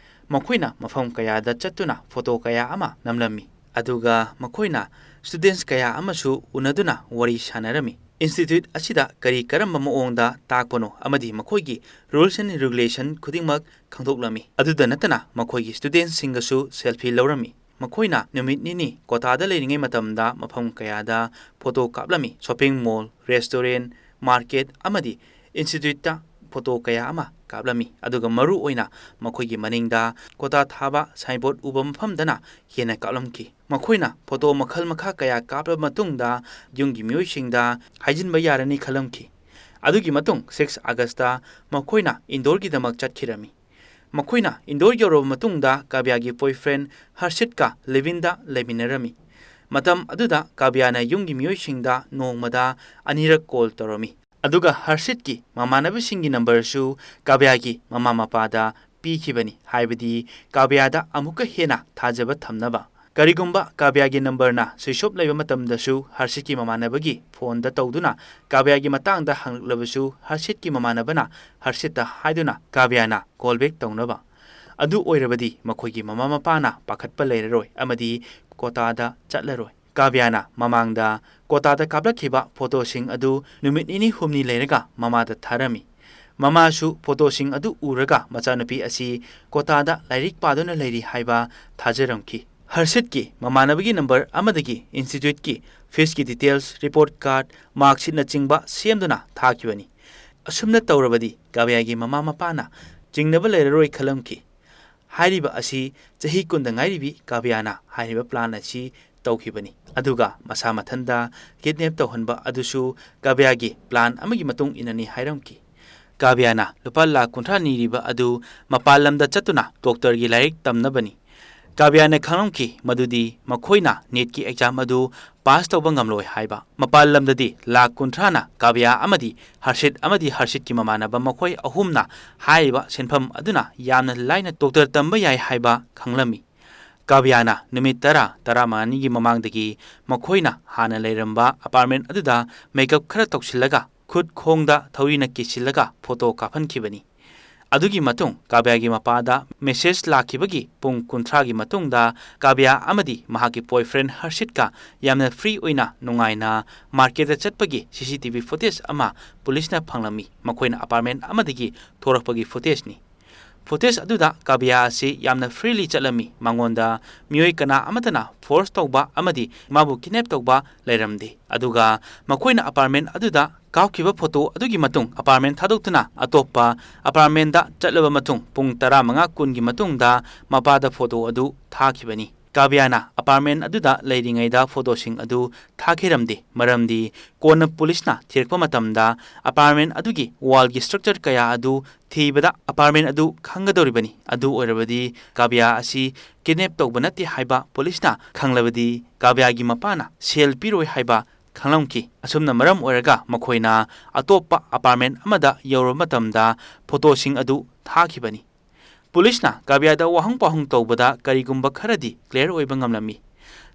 ꯃꯈꯣꯏꯅ ꯃꯐꯝ ꯀꯌꯥꯗ ꯆꯠꯇꯨꯅ ꯐꯣꯇꯣ ꯀꯌꯥ ꯑꯃ ꯅꯝꯂꯝꯃꯤ, ꯑꯗꯨꯒ ꯃꯈꯣꯏꯅ ꯁ꯭ꯇꯨꯗꯦꯟꯠꯁ ꯀꯌꯥ ꯑꯃꯁꯨ ꯎꯅꯗꯨꯅ ꯋꯥꯔꯤ ꯁꯥꯅꯔꯝꯃꯤ꯫ ꯏꯟꯁꯇꯤꯇ꯭ꯌꯨꯠ ꯑꯁꯤꯗ ꯀꯔꯤ ꯀꯔꯝꯕ ꯃꯑꯣꯡꯗ ꯇꯥꯛꯄꯅꯣ ꯑꯃꯗꯤ ꯃꯈꯣꯏꯒꯤ rules and regulation ꯈꯨꯗꯤꯡꯃꯛ ꯈꯪꯗꯣꯛꯂꯝꯃꯤ꯫ ꯑꯗꯨꯗ ꯅꯠꯇꯅ ꯃꯈꯣꯏꯒꯤ ꯁ꯭ꯇꯨꯗꯦꯟꯠꯁꯤꯡꯒꯁꯨ ꯁꯦꯜꯐꯤ ꯂꯧꯔꯝꯃꯤ꯫ ꯃꯈꯣꯏꯅ ꯅꯨꯃꯤꯠ ꯅꯤꯅꯤ ꯀꯣꯇꯥꯗ ꯂꯩꯔꯤꯉꯩ ꯃꯇꯝꯗ ꯃꯐꯝ ꯀꯌꯥꯗ ꯐꯣꯇꯣ ꯀꯥꯞꯂꯝꯃꯤ꯫ ꯁꯣꯄꯤꯡ ꯃꯣꯜ, ꯔꯦꯁꯇꯨꯔꯦꯟꯠ, ꯃꯥꯔꯀꯦꯠ ꯑꯃꯗꯤ ꯏꯟꯁꯇꯤꯇ꯭ꯌꯨꯠꯇ ꯐꯣꯇꯣ ꯀꯌꯥ ꯑꯃ ꯀꯥꯞꯂꯝꯃꯤ, ꯑꯗꯨꯒ ꯃꯔꯨ ꯑꯣꯏꯅ ꯃꯈꯣꯏꯒꯤ ꯃꯅꯤꯡꯗ ꯀꯣꯇꯥ ꯊꯥꯕ ꯁꯥꯏꯟꯕꯣꯔꯗ ꯎꯕ ꯃꯐꯝꯗꯅ ꯍꯦꯟꯅ ꯀꯥꯞꯂꯝꯈꯤ꯫ ꯃꯈꯣꯏꯅ ꯐꯣꯇꯣ ꯃꯈꯜ ꯃꯈꯥ ꯀꯌꯥ ꯀꯥꯞꯂꯕ ꯃꯇꯨꯡꯗ ꯌꯨꯝꯒꯤ ꯃꯤꯑꯣꯏꯁꯤꯡꯗ ꯍꯥꯏꯖꯤꯟꯕ ꯌꯥꯔꯅꯤ ꯈꯜꯂꯝꯈꯤ꯫ ꯑꯗꯨꯒꯤ ꯃꯇꯨꯡ ꯁꯤꯛꯁ ꯑꯥꯒꯁꯇ ꯃꯈꯣꯏꯅ ꯏꯟꯗꯣꯔꯒꯤꯗꯃꯛ ꯆꯠꯈꯤꯔꯝꯃꯤ꯫ ꯃꯈꯣꯏꯅ ꯏꯟꯗꯣꯔ ꯌꯧꯔꯕ ꯃꯇꯨꯡꯗ ꯀꯥꯕ꯭ꯌꯥꯒꯤ ꯕꯣꯏꯐ꯭ꯔꯦꯟ ꯍꯔꯁꯤꯠꯀ ꯂꯤꯚꯤꯟꯗ ꯂꯩꯃꯤꯟꯅꯔꯝꯃꯤ꯫ ꯃꯇꯝ ꯑꯗꯨꯗ ꯀꯥꯕ꯭ꯌꯥꯅ ꯌꯨꯝꯒꯤ ꯃꯤꯑꯣꯏꯁꯤꯡꯗ ꯅꯣꯡꯃꯗ ꯑꯅꯤꯔꯛ ꯀꯣꯜ ꯇꯧꯔꯝꯃꯤ꯫ ꯑꯗꯨꯒ ꯍꯔꯁꯤꯠꯀꯤ ꯃꯃꯥꯟꯅꯕꯁꯤꯡꯒꯤ ꯅꯝꯕꯔꯁꯨ ꯀꯥꯕ꯭ꯌꯥꯒꯤ ꯃꯃꯥ ꯃꯄꯥꯗ ꯄꯤꯈꯤꯕꯅꯤ, ꯍꯥꯏꯕꯗꯤ ꯀꯥꯕ꯭ꯌꯥꯗ ꯑꯃꯨꯛꯀ ꯍꯦꯟꯅ ꯊꯥꯖꯕ ꯊꯝꯅꯕ꯫ ꯀꯔꯤꯒꯨꯝꯕ ꯀꯥꯕ꯭ꯌꯥꯒꯤ ꯅꯝꯕꯔꯅ ꯁ꯭ꯋꯤꯆ ꯑꯣꯐ ꯂꯩꯕ ꯃꯇꯝꯗꯁꯨ ꯍꯔꯁꯤꯠꯀꯤ ꯃꯃꯥꯟꯅꯕꯒꯤ ꯐꯣꯟꯗ ꯇꯧꯗꯨꯅ ꯀꯥꯕ꯭ꯌꯥꯒꯤ ꯃꯇꯥꯡꯗ ꯍꯪꯂꯛꯂꯕꯁꯨ ꯍꯔꯁꯤꯠꯀꯤ ꯃꯃꯥꯟꯅꯕꯅ ꯍꯔꯁꯤꯠꯇ ꯍꯥꯏꯗꯨꯅ ꯀꯥꯕ꯭ꯌꯥꯅ ꯀꯣꯜ ꯕꯦꯛ ꯇꯧꯅꯕ꯫ ꯑꯗꯨ ꯑꯣꯏꯔꯕꯗꯤ ꯃꯈꯣꯏꯒꯤ ꯃꯃꯥ ꯃꯄꯥꯅ ꯄꯥꯈꯠꯄ ꯂꯩꯔꯔꯣꯏ ꯑꯃꯗꯤ ꯀꯣꯇꯥꯗ ꯆꯠꯂꯔꯣꯏ꯫ ꯀꯥꯕ꯭ꯌꯥꯅ ꯃꯃꯥꯡꯗ ꯀꯣꯇꯥꯗ ꯀꯥꯞꯂꯛꯈꯤꯕ ꯐꯣꯇꯣꯁꯤꯡ ꯑꯗꯨ ꯅꯨꯃꯤꯠ ꯅꯤꯅꯤ ꯍꯨꯝꯅꯤ ꯂꯩꯔꯒ ꯃꯃꯥꯗ ꯊꯥꯔꯝꯃꯤ꯫ ꯃꯃꯥꯁꯨ ꯐꯣꯇꯣꯁꯤꯡ ꯑꯗꯨ ꯎꯔꯒ ꯃꯆꯥꯅꯨꯄꯤ ꯑꯁꯤ ꯀꯣꯇꯥꯗ ꯂꯥꯏꯔꯤꯛ ꯄꯥꯗꯨꯅ ꯂꯩꯔꯤ ꯍꯥꯏꯕ ꯊꯥꯖꯔꯝꯈꯤ꯫ ꯍꯔꯁꯤꯠꯀꯤ ꯃꯃꯥꯟꯅꯕꯒꯤ ꯅꯝꯕꯔ ꯑꯃꯗꯒꯤ ꯏꯟꯁꯇꯤꯇ꯭ꯌꯨꯠꯀꯤ ꯐꯤꯁꯀꯤ ꯗꯤꯇꯦꯜꯁ, ꯔꯤꯄꯣꯔꯠ ꯀꯥꯔꯗ, ꯃꯥꯔꯛꯁꯤꯠꯅꯆꯤꯡꯕ ꯁꯦꯝꯗꯨꯅ ꯊꯥꯈꯤꯕꯅꯤ꯫ ꯑꯁꯨꯝꯅ ꯇꯧꯔꯕꯗꯤ ꯀꯥꯕ꯭ꯌꯥꯒꯤ ꯃꯃꯥ ꯃꯄꯥꯅ ꯆꯤꯡꯅꯕ ꯂꯩꯔꯔꯣꯏ ꯈꯜꯂꯝꯈꯤ꯫ ꯍꯥꯏꯔꯤꯕ ꯑꯁꯤ ꯆꯍꯤ ꯀꯨꯟꯗ ꯉꯥꯏꯔꯤꯕꯤ ꯀꯥꯕ꯭ꯌꯥꯅ ꯍꯥꯏꯔꯤꯕ ꯄ꯭ꯂꯥꯟ ꯑꯁꯤ ꯇꯧꯈꯤꯕꯅꯤ꯫ ꯑꯗꯨꯒ ꯃꯁꯥ ꯃꯊꯟꯗ ꯀꯤꯗꯅꯦꯞ ꯇꯧꯍꯟꯕ ꯑꯗꯨꯁꯨ ꯀꯥꯕ꯭ꯌꯥꯒꯤ ꯄ꯭ꯂꯥꯟ ꯑꯃꯒꯤ ꯃꯇꯨꯡ ꯏꯟꯅꯅꯤ ꯍꯥꯏꯔꯝꯈꯤ꯫ ꯀꯥꯕ꯭ꯌꯥꯅ ꯂꯨꯄꯥ ꯂꯥꯈ ꯀꯨꯟꯊ꯭ꯔꯥ ꯅꯤꯔꯤꯕ ꯑꯗꯨ ꯃꯄꯥꯟ ꯂꯝꯗ ꯆꯠꯇꯨꯅ ꯗꯣꯛꯇꯔꯒꯤ ꯂꯥꯏꯔꯤꯛ ꯇꯝꯅꯕꯅꯤ꯫ ꯀꯥꯕ꯭ꯌꯥꯅ ꯈꯪꯂꯝꯈꯤ ꯃꯗꯨꯗꯤ ꯃꯈꯣꯏꯅ ꯅꯦꯠꯀꯤ ꯑꯦꯛꯖꯥꯝ ꯑꯗꯨ ꯄꯥꯁ ꯇꯧꯕ ꯉꯝꯂꯣꯏ ꯍꯥꯏꯕ꯫ ꯃꯄꯥꯟ ꯂꯝꯗꯗꯤ ꯂꯥꯈ ꯀꯨꯟꯊ꯭ꯔꯥꯅ ꯀꯥꯕ꯭ꯌꯥ ꯑꯃꯗꯤ ꯍꯔꯁꯤꯠ ꯑꯃꯗꯤ ꯍꯔꯁꯤꯠꯀꯤ ꯃꯃꯥꯟꯅꯕ ꯃꯈꯣꯏ ꯑꯍꯨꯝꯅ ꯍꯥꯏꯔꯤꯕ ꯁꯦꯟꯐꯝ ꯑꯗꯨꯅ ꯌꯥꯝꯅ ꯂꯥꯏꯅ ꯗꯣꯛꯇꯔ ꯇꯝꯕ ꯌꯥꯏ ꯍꯥꯏꯕ ꯈꯪꯂꯝꯃꯤ꯫ ꯀꯥꯕ꯭ꯌꯥꯅ ꯅꯨꯃꯤꯠ ꯇꯔꯥ, ꯇꯔꯥꯃꯉꯥꯅꯤꯒꯤ ꯃꯃꯥꯡꯗꯒꯤ ꯃꯈꯣꯏꯅ ꯍꯥꯟꯅ ꯂꯩꯔꯝꯕ ꯑꯄꯥꯔꯠꯃꯦꯟ ꯑꯗꯨꯗ ꯃꯦꯀꯞ ꯈꯔ ꯇꯧꯁꯤꯜꯂꯒ ꯈꯨꯠ ꯈꯣꯡꯗ ꯊꯧꯔꯤꯅ ꯀꯤꯁꯤꯜꯂꯒ ꯐꯣꯇꯣ ꯀꯥꯞꯍꯟꯈꯤꯕꯅꯤ꯫ ꯑꯗꯨꯒꯤ ꯃꯇꯨꯡ ꯀꯥꯕ꯭ꯌꯥꯒꯤ ꯃꯄꯥꯗ ꯃꯦꯁꯦꯖ ꯂꯥꯛꯈꯤꯕꯒꯤ ꯄꯨꯡ ꯀꯨꯟꯊ꯭ꯔꯥꯒꯤ ꯃꯇꯨꯡꯗ ꯀꯥꯕ꯭ꯌꯥ ꯑꯃꯗꯤ ꯃꯍꯥꯛꯀꯤ ꯕꯣꯏꯐ꯭ꯔꯦꯟ ꯍꯔꯁꯤꯠꯀ ꯌꯥꯝꯅ ꯐ꯭ꯔꯤ ꯑꯣꯏꯅ ꯅꯨꯡꯉꯥꯏꯅ ꯃꯥꯔꯀꯦꯠꯇ ꯆꯠꯄꯒꯤ ꯁꯤ ꯁꯤ ꯇꯤ ꯚꯤ ꯐꯨꯇꯦꯖ ꯑꯃ ꯄꯨꯂꯤꯁꯅ ꯐꯪꯂꯝꯃꯤ꯫ ꯃꯈꯣꯏꯅ ꯑꯄꯥꯔꯠꯃꯦꯟ ꯑꯃꯗꯒꯤ ꯊꯣꯔꯛꯄꯒꯤ ꯐꯨꯇꯦꯖꯅꯤ꯫ ꯐꯨꯇꯦꯖ ꯑꯗꯨꯗ ꯀꯥꯕ꯭ꯌꯥ ꯑꯁꯤ ꯌꯥꯝꯅ ꯐ꯭ꯔꯤꯂꯤ ꯆꯠꯂꯝꯃꯤ꯫ ꯃꯉꯣꯟꯗ ꯃꯤꯑꯣꯏ ꯀꯅꯥ ꯑꯃꯠꯇꯅ ꯐꯣꯔꯁ ꯇꯧꯕ ꯑꯃꯗꯤ ꯃꯥꯕꯨ ꯀꯤꯗꯅꯦꯞ ꯇꯧꯕ ꯂꯩꯔꯝꯗꯦ꯫ ꯑꯗꯨꯒ ꯃꯈꯣꯏꯅ ꯑꯄꯥꯔꯠꯃꯦꯟ ꯑꯗꯨꯗ ꯀꯥꯞꯈꯤꯕ ꯐꯣꯇꯣ ꯑꯗꯨꯒꯤ ꯃꯇꯨꯡ ꯑꯄꯥꯔꯠꯃꯦꯟ ꯊꯥꯗꯣꯛꯇꯨꯅ ꯑꯇꯣꯞꯄ ꯑꯄꯥꯔꯠꯃꯦꯟꯗ ꯆꯠꯂꯕ ꯃꯇꯨꯡ ꯄꯨꯡ ꯇꯔꯥꯃꯉꯥ ꯀꯨꯟꯒꯤ ꯃꯇꯨꯡꯗ ꯃꯄꯥꯗ ꯐꯣꯇꯣ ꯑꯗꯨ ꯊꯥꯈꯤꯕꯅꯤ꯫ ꯀꯥꯕ꯭ꯌꯥꯅ ꯑꯄꯥꯔꯠꯃꯦꯟ ꯑꯗꯨꯗ ꯂꯩꯔꯤꯉꯩꯗ ꯐꯣꯇꯣꯁꯤꯡ ꯑꯗꯨ ꯊꯥꯈꯤꯔꯝꯗꯦ, ꯃꯔꯝꯗꯤ ꯀꯣꯟꯅ ꯄꯨꯂꯤꯁꯅ ꯊꯤꯔꯛꯄ ꯃꯇꯝꯗ ꯑꯄꯥꯔꯠꯃꯦꯟ ꯑꯗꯨꯒꯤ ꯋꯥꯜꯒꯤ ꯁ꯭ꯇ꯭ꯔꯛꯆꯔ ꯀꯌꯥ ꯑꯗꯨ ꯊꯤꯕꯗ ꯑꯄꯥꯔꯠꯃꯦꯟ ꯑꯗꯨ ꯈꯪꯒꯗꯧꯔꯤꯕꯅꯤ꯫ ꯑꯗꯨ ꯑꯣꯏꯔꯕꯗꯤ ꯀꯥꯕ꯭ꯌꯥ ꯑꯁꯤ ꯀꯤꯗꯅꯦꯞ ꯇꯧꯕ ꯅꯠꯇꯦ ꯍꯥꯏꯕ ꯄꯨꯂꯤꯁꯅ ꯈꯪꯂꯕꯗꯤ ꯀꯥꯕ꯭ꯌꯥꯒꯤ ꯃꯄꯥꯅ ꯁꯦꯜ ꯄꯤꯔꯣꯏ ꯍꯥꯏꯕ ꯈꯪꯂꯝꯈꯤ꯫ ꯑꯁꯨꯝꯅ ꯃꯔꯝ ꯑꯣꯏꯔꯒ ꯃꯈꯣꯏꯅ ꯑꯇꯣꯞꯄ ꯑꯄꯥꯔꯠꯃꯦꯟ ꯑꯃꯗ ꯌꯧꯔꯕ ꯃꯇꯝꯗ ꯐꯣꯇꯣꯁꯤꯡ ꯑꯗꯨ ꯊꯥꯈꯤꯕꯅꯤ꯫ ꯄꯨꯂꯤꯁꯅ ꯀꯥꯕꯤꯌꯥꯗ ꯋꯥꯍꯪ ꯄꯥꯎꯍꯪ ꯇꯧꯕꯗ ꯀꯔꯤꯒꯨꯝꯕ ꯈꯔꯗꯤ ꯀ꯭ꯂꯤꯌꯥꯔ ꯑꯣꯏꯕ ꯉꯝꯂꯝꯃꯤ꯫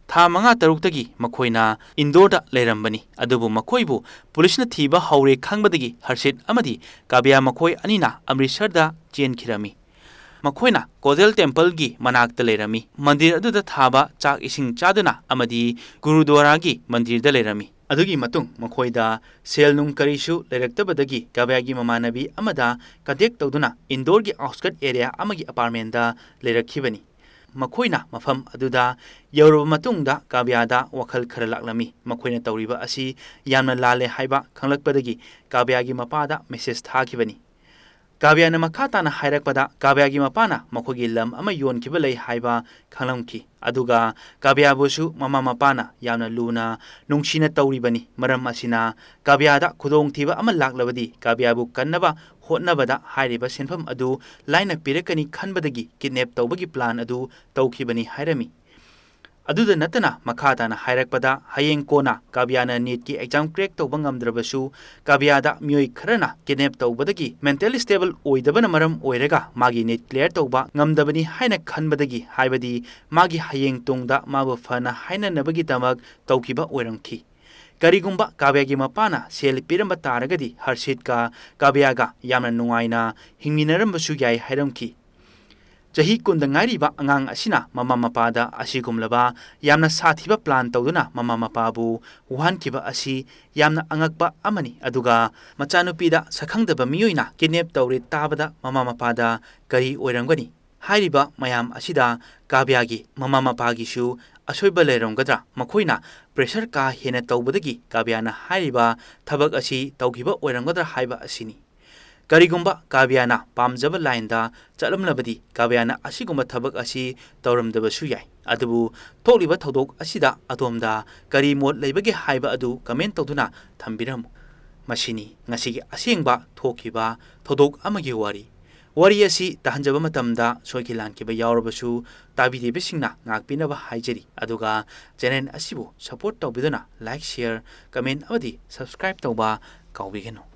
ꯊꯥ ꯃꯉꯥ ꯇꯔꯨꯛꯇꯒꯤ ꯃꯈꯣꯏꯅ ꯏꯟꯗꯣꯔꯗ ꯂꯩꯔꯝꯕꯅꯤ, ꯑꯗꯨꯕꯨ ꯃꯈꯣꯏꯕꯨ ꯄꯨꯂꯤꯁꯅ ꯊꯤꯕ ꯍꯧꯔꯦ ꯈꯪꯕꯗꯒꯤ ꯍꯔꯁꯤꯠ ꯑꯃꯗꯤ ꯀꯥꯕꯤꯌꯥ ꯃꯈꯣꯏ ꯑꯅꯤꯅ ꯑꯃ꯭ꯔꯤꯠꯁꯔꯗ ꯆꯦꯟꯈꯤꯔꯝꯃꯤ꯫ ꯃꯈꯣꯏꯅ ꯀꯣꯗꯦꯜ ꯇꯦꯝꯄꯜꯒꯤ ꯃꯅꯥꯛꯇ ꯂꯩꯔꯝꯃꯤ꯫ ꯃꯟꯗꯤꯔ ꯑꯗꯨꯗ ꯊꯥꯕ ꯆꯥꯛ ꯏꯁꯤꯡ ꯆꯥꯗꯨꯅ ꯑꯃꯗꯤ ꯒꯨꯔꯨꯗ꯭ꯋꯥꯔꯥꯒꯤ ꯃꯟꯗꯤꯔꯗ ꯂꯩꯔꯝꯃꯤ꯫ ꯑꯗꯨꯒꯤ ꯃꯇꯨꯡ ꯃꯈꯣꯏꯗ ꯁꯦꯜ ꯅꯨꯡ ꯀꯔꯤꯁꯨ ꯂꯩꯔꯛꯇꯕꯗꯒꯤ ꯀꯥꯕꯤꯌꯥꯒꯤ ꯃꯃꯥꯟꯅꯕꯤ ꯑꯃꯗ ꯀꯟꯇꯦꯛ ꯇꯧꯗꯨꯅ ꯏꯟꯗꯣꯔꯒꯤ ꯑꯥꯎꯠꯁꯀꯠ ꯑꯦꯔꯤꯌꯥ ꯑꯃꯒꯤ ꯑꯄꯥꯔꯠꯃꯦꯟꯗ ꯂꯩꯔꯛꯈꯤꯕꯅꯤ꯫ ꯃꯈꯣꯏꯅ ꯃꯐꯝ ꯑꯗꯨꯗ ꯌꯧꯔꯕ ꯃꯇꯨꯡꯗ ꯀꯥꯕꯤꯌꯥꯗ ꯋꯥꯈꯜ ꯈꯔ ꯂꯥꯛꯂꯝꯃꯤ꯫ ꯃꯈꯣꯏꯅ ꯇꯧꯔꯤꯕ ꯑꯁꯤ ꯌꯥꯝꯅ ꯂꯥꯜꯂꯦ ꯍꯥꯏꯕ ꯈꯪꯂꯛꯄꯗꯒꯤ ꯀꯥꯕꯤꯌꯥꯒꯤ ꯃꯄꯥꯗ ꯃꯦꯁꯦꯖ ꯊꯥꯈꯤꯕꯅꯤ꯫ ꯀꯥꯕꯤꯌꯥꯅ ꯃꯈꯥ ꯇꯥꯅ ꯍꯥꯏꯔꯛꯄꯗ, ꯀꯥꯕꯤꯌꯥꯒꯤ ꯃꯄꯥꯅ ꯃꯈꯣꯏꯒꯤ ꯂꯝ ꯑꯃ ꯌꯣꯟꯈꯤꯕ ꯂꯩ ꯍꯥꯏꯕ ꯈꯪꯂꯝꯈꯤ, ꯑꯗꯨꯒ ꯀꯥꯕꯤꯌꯥꯕꯨꯁꯨ ꯃꯃꯥ ꯃꯄꯥꯅ ꯌꯥꯝꯅ ꯂꯨꯅ ꯅꯨꯡꯁꯤꯅ ꯇꯧꯔꯤꯕꯅꯤ꯫ ꯃꯔꯝ ꯑꯁꯤꯅ ꯀꯥꯕꯤꯌꯥꯗ ꯈꯨꯗꯣꯡꯊꯤꯕ ꯑꯃ ꯂꯥꯛꯂꯕꯗꯤ ꯀꯥꯕꯤꯌꯥꯕꯨ ꯀꯟꯅꯕ ꯍꯣꯠꯅꯕꯗ ꯍꯥꯏꯔꯤꯕ ꯁꯦꯟꯐꯝ ꯑꯗꯨ ꯂꯥꯏꯅ ꯄꯤꯔꯛꯀꯅꯤ ꯈꯟꯕꯗꯒꯤ ꯀꯤꯗꯅꯦꯞ ꯇꯧꯕꯒꯤ ꯄ꯭ꯂꯥꯟ ꯑꯗꯨ ꯇꯧꯈꯤꯕꯅꯤ ꯍꯥꯏꯔꯝꯃꯤ꯫ ꯑꯗꯨꯗ ꯅꯠꯇꯅ ꯃꯈꯥ ꯇꯥꯅ ꯍꯥꯏꯔꯛꯄꯗ, ꯍꯌꯦꯡ ꯀꯣꯟꯅ ꯀꯥꯕꯤꯌꯥꯅ ꯅꯤꯠꯀꯤ ꯑꯦꯛꯖꯥꯝ ꯀ꯭ꯔꯦꯛ ꯇꯧꯕ ꯉꯝꯗ꯭ꯔꯕꯁꯨ, ꯀꯥꯕꯤꯌꯥꯗ ꯃꯤꯑꯣꯏ ꯈꯔꯅ ꯀꯤꯗꯅꯦꯞ ꯇꯧꯕꯗꯒꯤ ꯃꯦꯟꯇꯦꯜ ꯁ꯭ꯇꯦꯕꯜ ꯑꯣꯏꯗꯕꯅ ꯃꯔꯝ ꯑꯣꯏꯔꯒ ꯃꯥꯒꯤ ꯅꯤꯠ ꯀ꯭ꯂꯤꯌꯥꯔ ꯇꯧꯕ ꯉꯝꯗꯕꯅꯤ ꯍꯥꯏꯅ ꯈꯟꯕꯗꯒꯤ, ꯍꯥꯏꯕꯗꯤ ꯃꯥꯒꯤ ꯍꯌꯦꯡ ꯇꯨꯡꯗ ꯃꯥꯕꯨ ꯐꯅ ꯍꯥꯏꯅꯅꯕꯒꯤꯗꯃꯛ ꯇꯧꯈꯤꯕ ꯑꯣꯏꯔꯝꯈꯤ꯫ ꯀꯔꯤꯒꯨꯝꯕ ꯀꯥꯕꯤꯌꯥꯒꯤ ꯃꯄꯥꯅ ꯁꯦꯜ ꯄꯤꯔꯝꯕ ꯇꯥꯔꯒꯗꯤ ꯍꯔꯁꯤꯠꯀ ꯀꯥꯕꯤꯌꯥꯒ ꯌꯥꯝꯅ ꯅꯨꯡꯉꯥꯏꯅ ꯍꯤꯡꯃꯤꯟꯅꯔꯝꯕꯁꯨ ꯌꯥꯏ ꯍꯥꯏꯔꯝꯈꯤ꯫ ꯆꯍꯤ ꯀꯨꯟꯗ ꯉꯥꯏꯔꯤꯕ ꯑꯉꯥꯡ ꯑꯁꯤꯅ ꯃꯃꯥ ꯃꯄꯥꯗ ꯑꯁꯤꯒꯨꯝꯂꯕ ꯌꯥꯝꯅ ꯁꯥꯊꯤꯕ ꯄ꯭ꯂꯥꯟ ꯇꯧꯗꯨꯅ ꯃꯃꯥ ꯃꯄꯥꯕꯨ ꯋꯥꯍꯟꯈꯤꯕ ꯑꯁꯤ ꯌꯥꯝꯅ ꯑꯉꯛꯄ ꯑꯃꯅꯤ꯫ ꯑꯗꯨꯒ ꯃꯆꯥꯅꯨꯄꯤꯗ ꯁꯛꯈꯪꯗꯕ ꯃꯤꯑꯣꯏꯅ ꯀꯤꯗꯅꯦꯞ ꯇꯧꯔꯦ ꯇꯥꯕꯗ ꯃꯃꯥ ꯃꯄꯥꯗ ꯀꯔꯤ ꯑꯣꯏꯔꯝꯒꯅꯤ? ꯍꯥꯏꯔꯤꯕ ꯃꯌꯥꯝ ꯑꯁꯤꯗ ꯀꯥꯕꯤꯌꯥꯒꯤ ꯃꯃꯥ ꯃꯄꯥꯒꯤꯁꯨ ꯑꯁꯣꯏꯕ ꯂꯩꯔꯝꯒꯗ꯭ꯔꯥ? ꯃꯈꯣꯏꯅ ꯄ꯭ꯔꯦꯁꯔ ꯀꯥ ꯍꯦꯟꯅ ꯇꯧꯕꯗꯒꯤ ꯀꯥꯕꯤꯌꯥꯅ ꯍꯥꯏꯔꯤꯕ ꯊꯕꯛ ꯑꯁꯤ ꯇꯧꯈꯤꯕ ꯑꯣꯏꯔꯝꯒꯗ꯭ꯔꯥ ꯍꯥꯏꯕ ꯑꯁꯤꯅꯤ꯫ ꯀꯔꯤꯒꯨꯝꯕ ꯀꯥꯕꯤꯌꯥꯅ ꯄꯥꯝꯖꯕ ꯂꯥꯏꯟꯗ ꯆꯠꯂꯝꯂꯕꯗꯤ ꯀꯥꯕꯤꯌꯥꯅ ꯑꯁꯤꯒꯨꯝꯕ ꯊꯕꯛ ꯑꯁꯤ ꯇꯧꯔꯝꯗꯕꯁꯨ ꯌꯥꯏ꯫ ꯑꯗꯨꯕꯨ ꯊꯣꯛꯂꯤꯕ ꯊꯧꯗꯣꯛ ꯑꯁꯤꯗ ꯑꯗꯣꯝꯗ ꯀꯔꯤ ꯃꯣꯠ ꯂꯩꯕꯒꯦ ꯍꯥꯏꯕ ꯑꯗꯨ ꯀꯃꯦꯟ ꯇꯧꯗꯨꯅ ꯊꯝꯕꯤꯔꯝꯃꯨ꯫ ꯃꯁꯤꯅꯤ ꯉꯁꯤꯒꯤ ꯑꯁꯦꯡꯕ ꯊꯣꯛꯈꯤꯕ ꯊꯧꯗꯣꯛ ꯑꯃꯒꯤ ꯋꯥꯔꯤ꯫ ꯋꯥꯔꯤ ꯑꯁꯤ ꯇꯥꯍꯟꯖꯕ ꯃꯇꯝꯗ ꯁꯣꯏꯈꯤ ꯂꯥꯟꯈꯤꯕ ꯌꯥꯎꯔꯕꯁꯨ ꯇꯥꯕꯤꯔꯤꯕꯁꯤꯡꯅ ꯉꯥꯛꯄꯤꯅꯕ ꯍꯥꯏꯖꯔꯤ꯫ ꯑꯗꯨꯒ ꯆꯦꯅꯦꯜ ꯑꯁꯤꯕꯨ ꯁꯄꯣꯔꯠ ꯇꯧꯕꯤꯗꯨꯅ ꯂꯥꯏꯛ, ꯁꯤꯌꯔ, ꯀꯃꯦꯟ ꯑꯃꯗꯤ ꯁꯕꯁꯀ꯭ꯔꯥꯏꯕ ꯇꯧꯕ ꯀꯥꯎꯕꯤꯒꯅꯨ꯫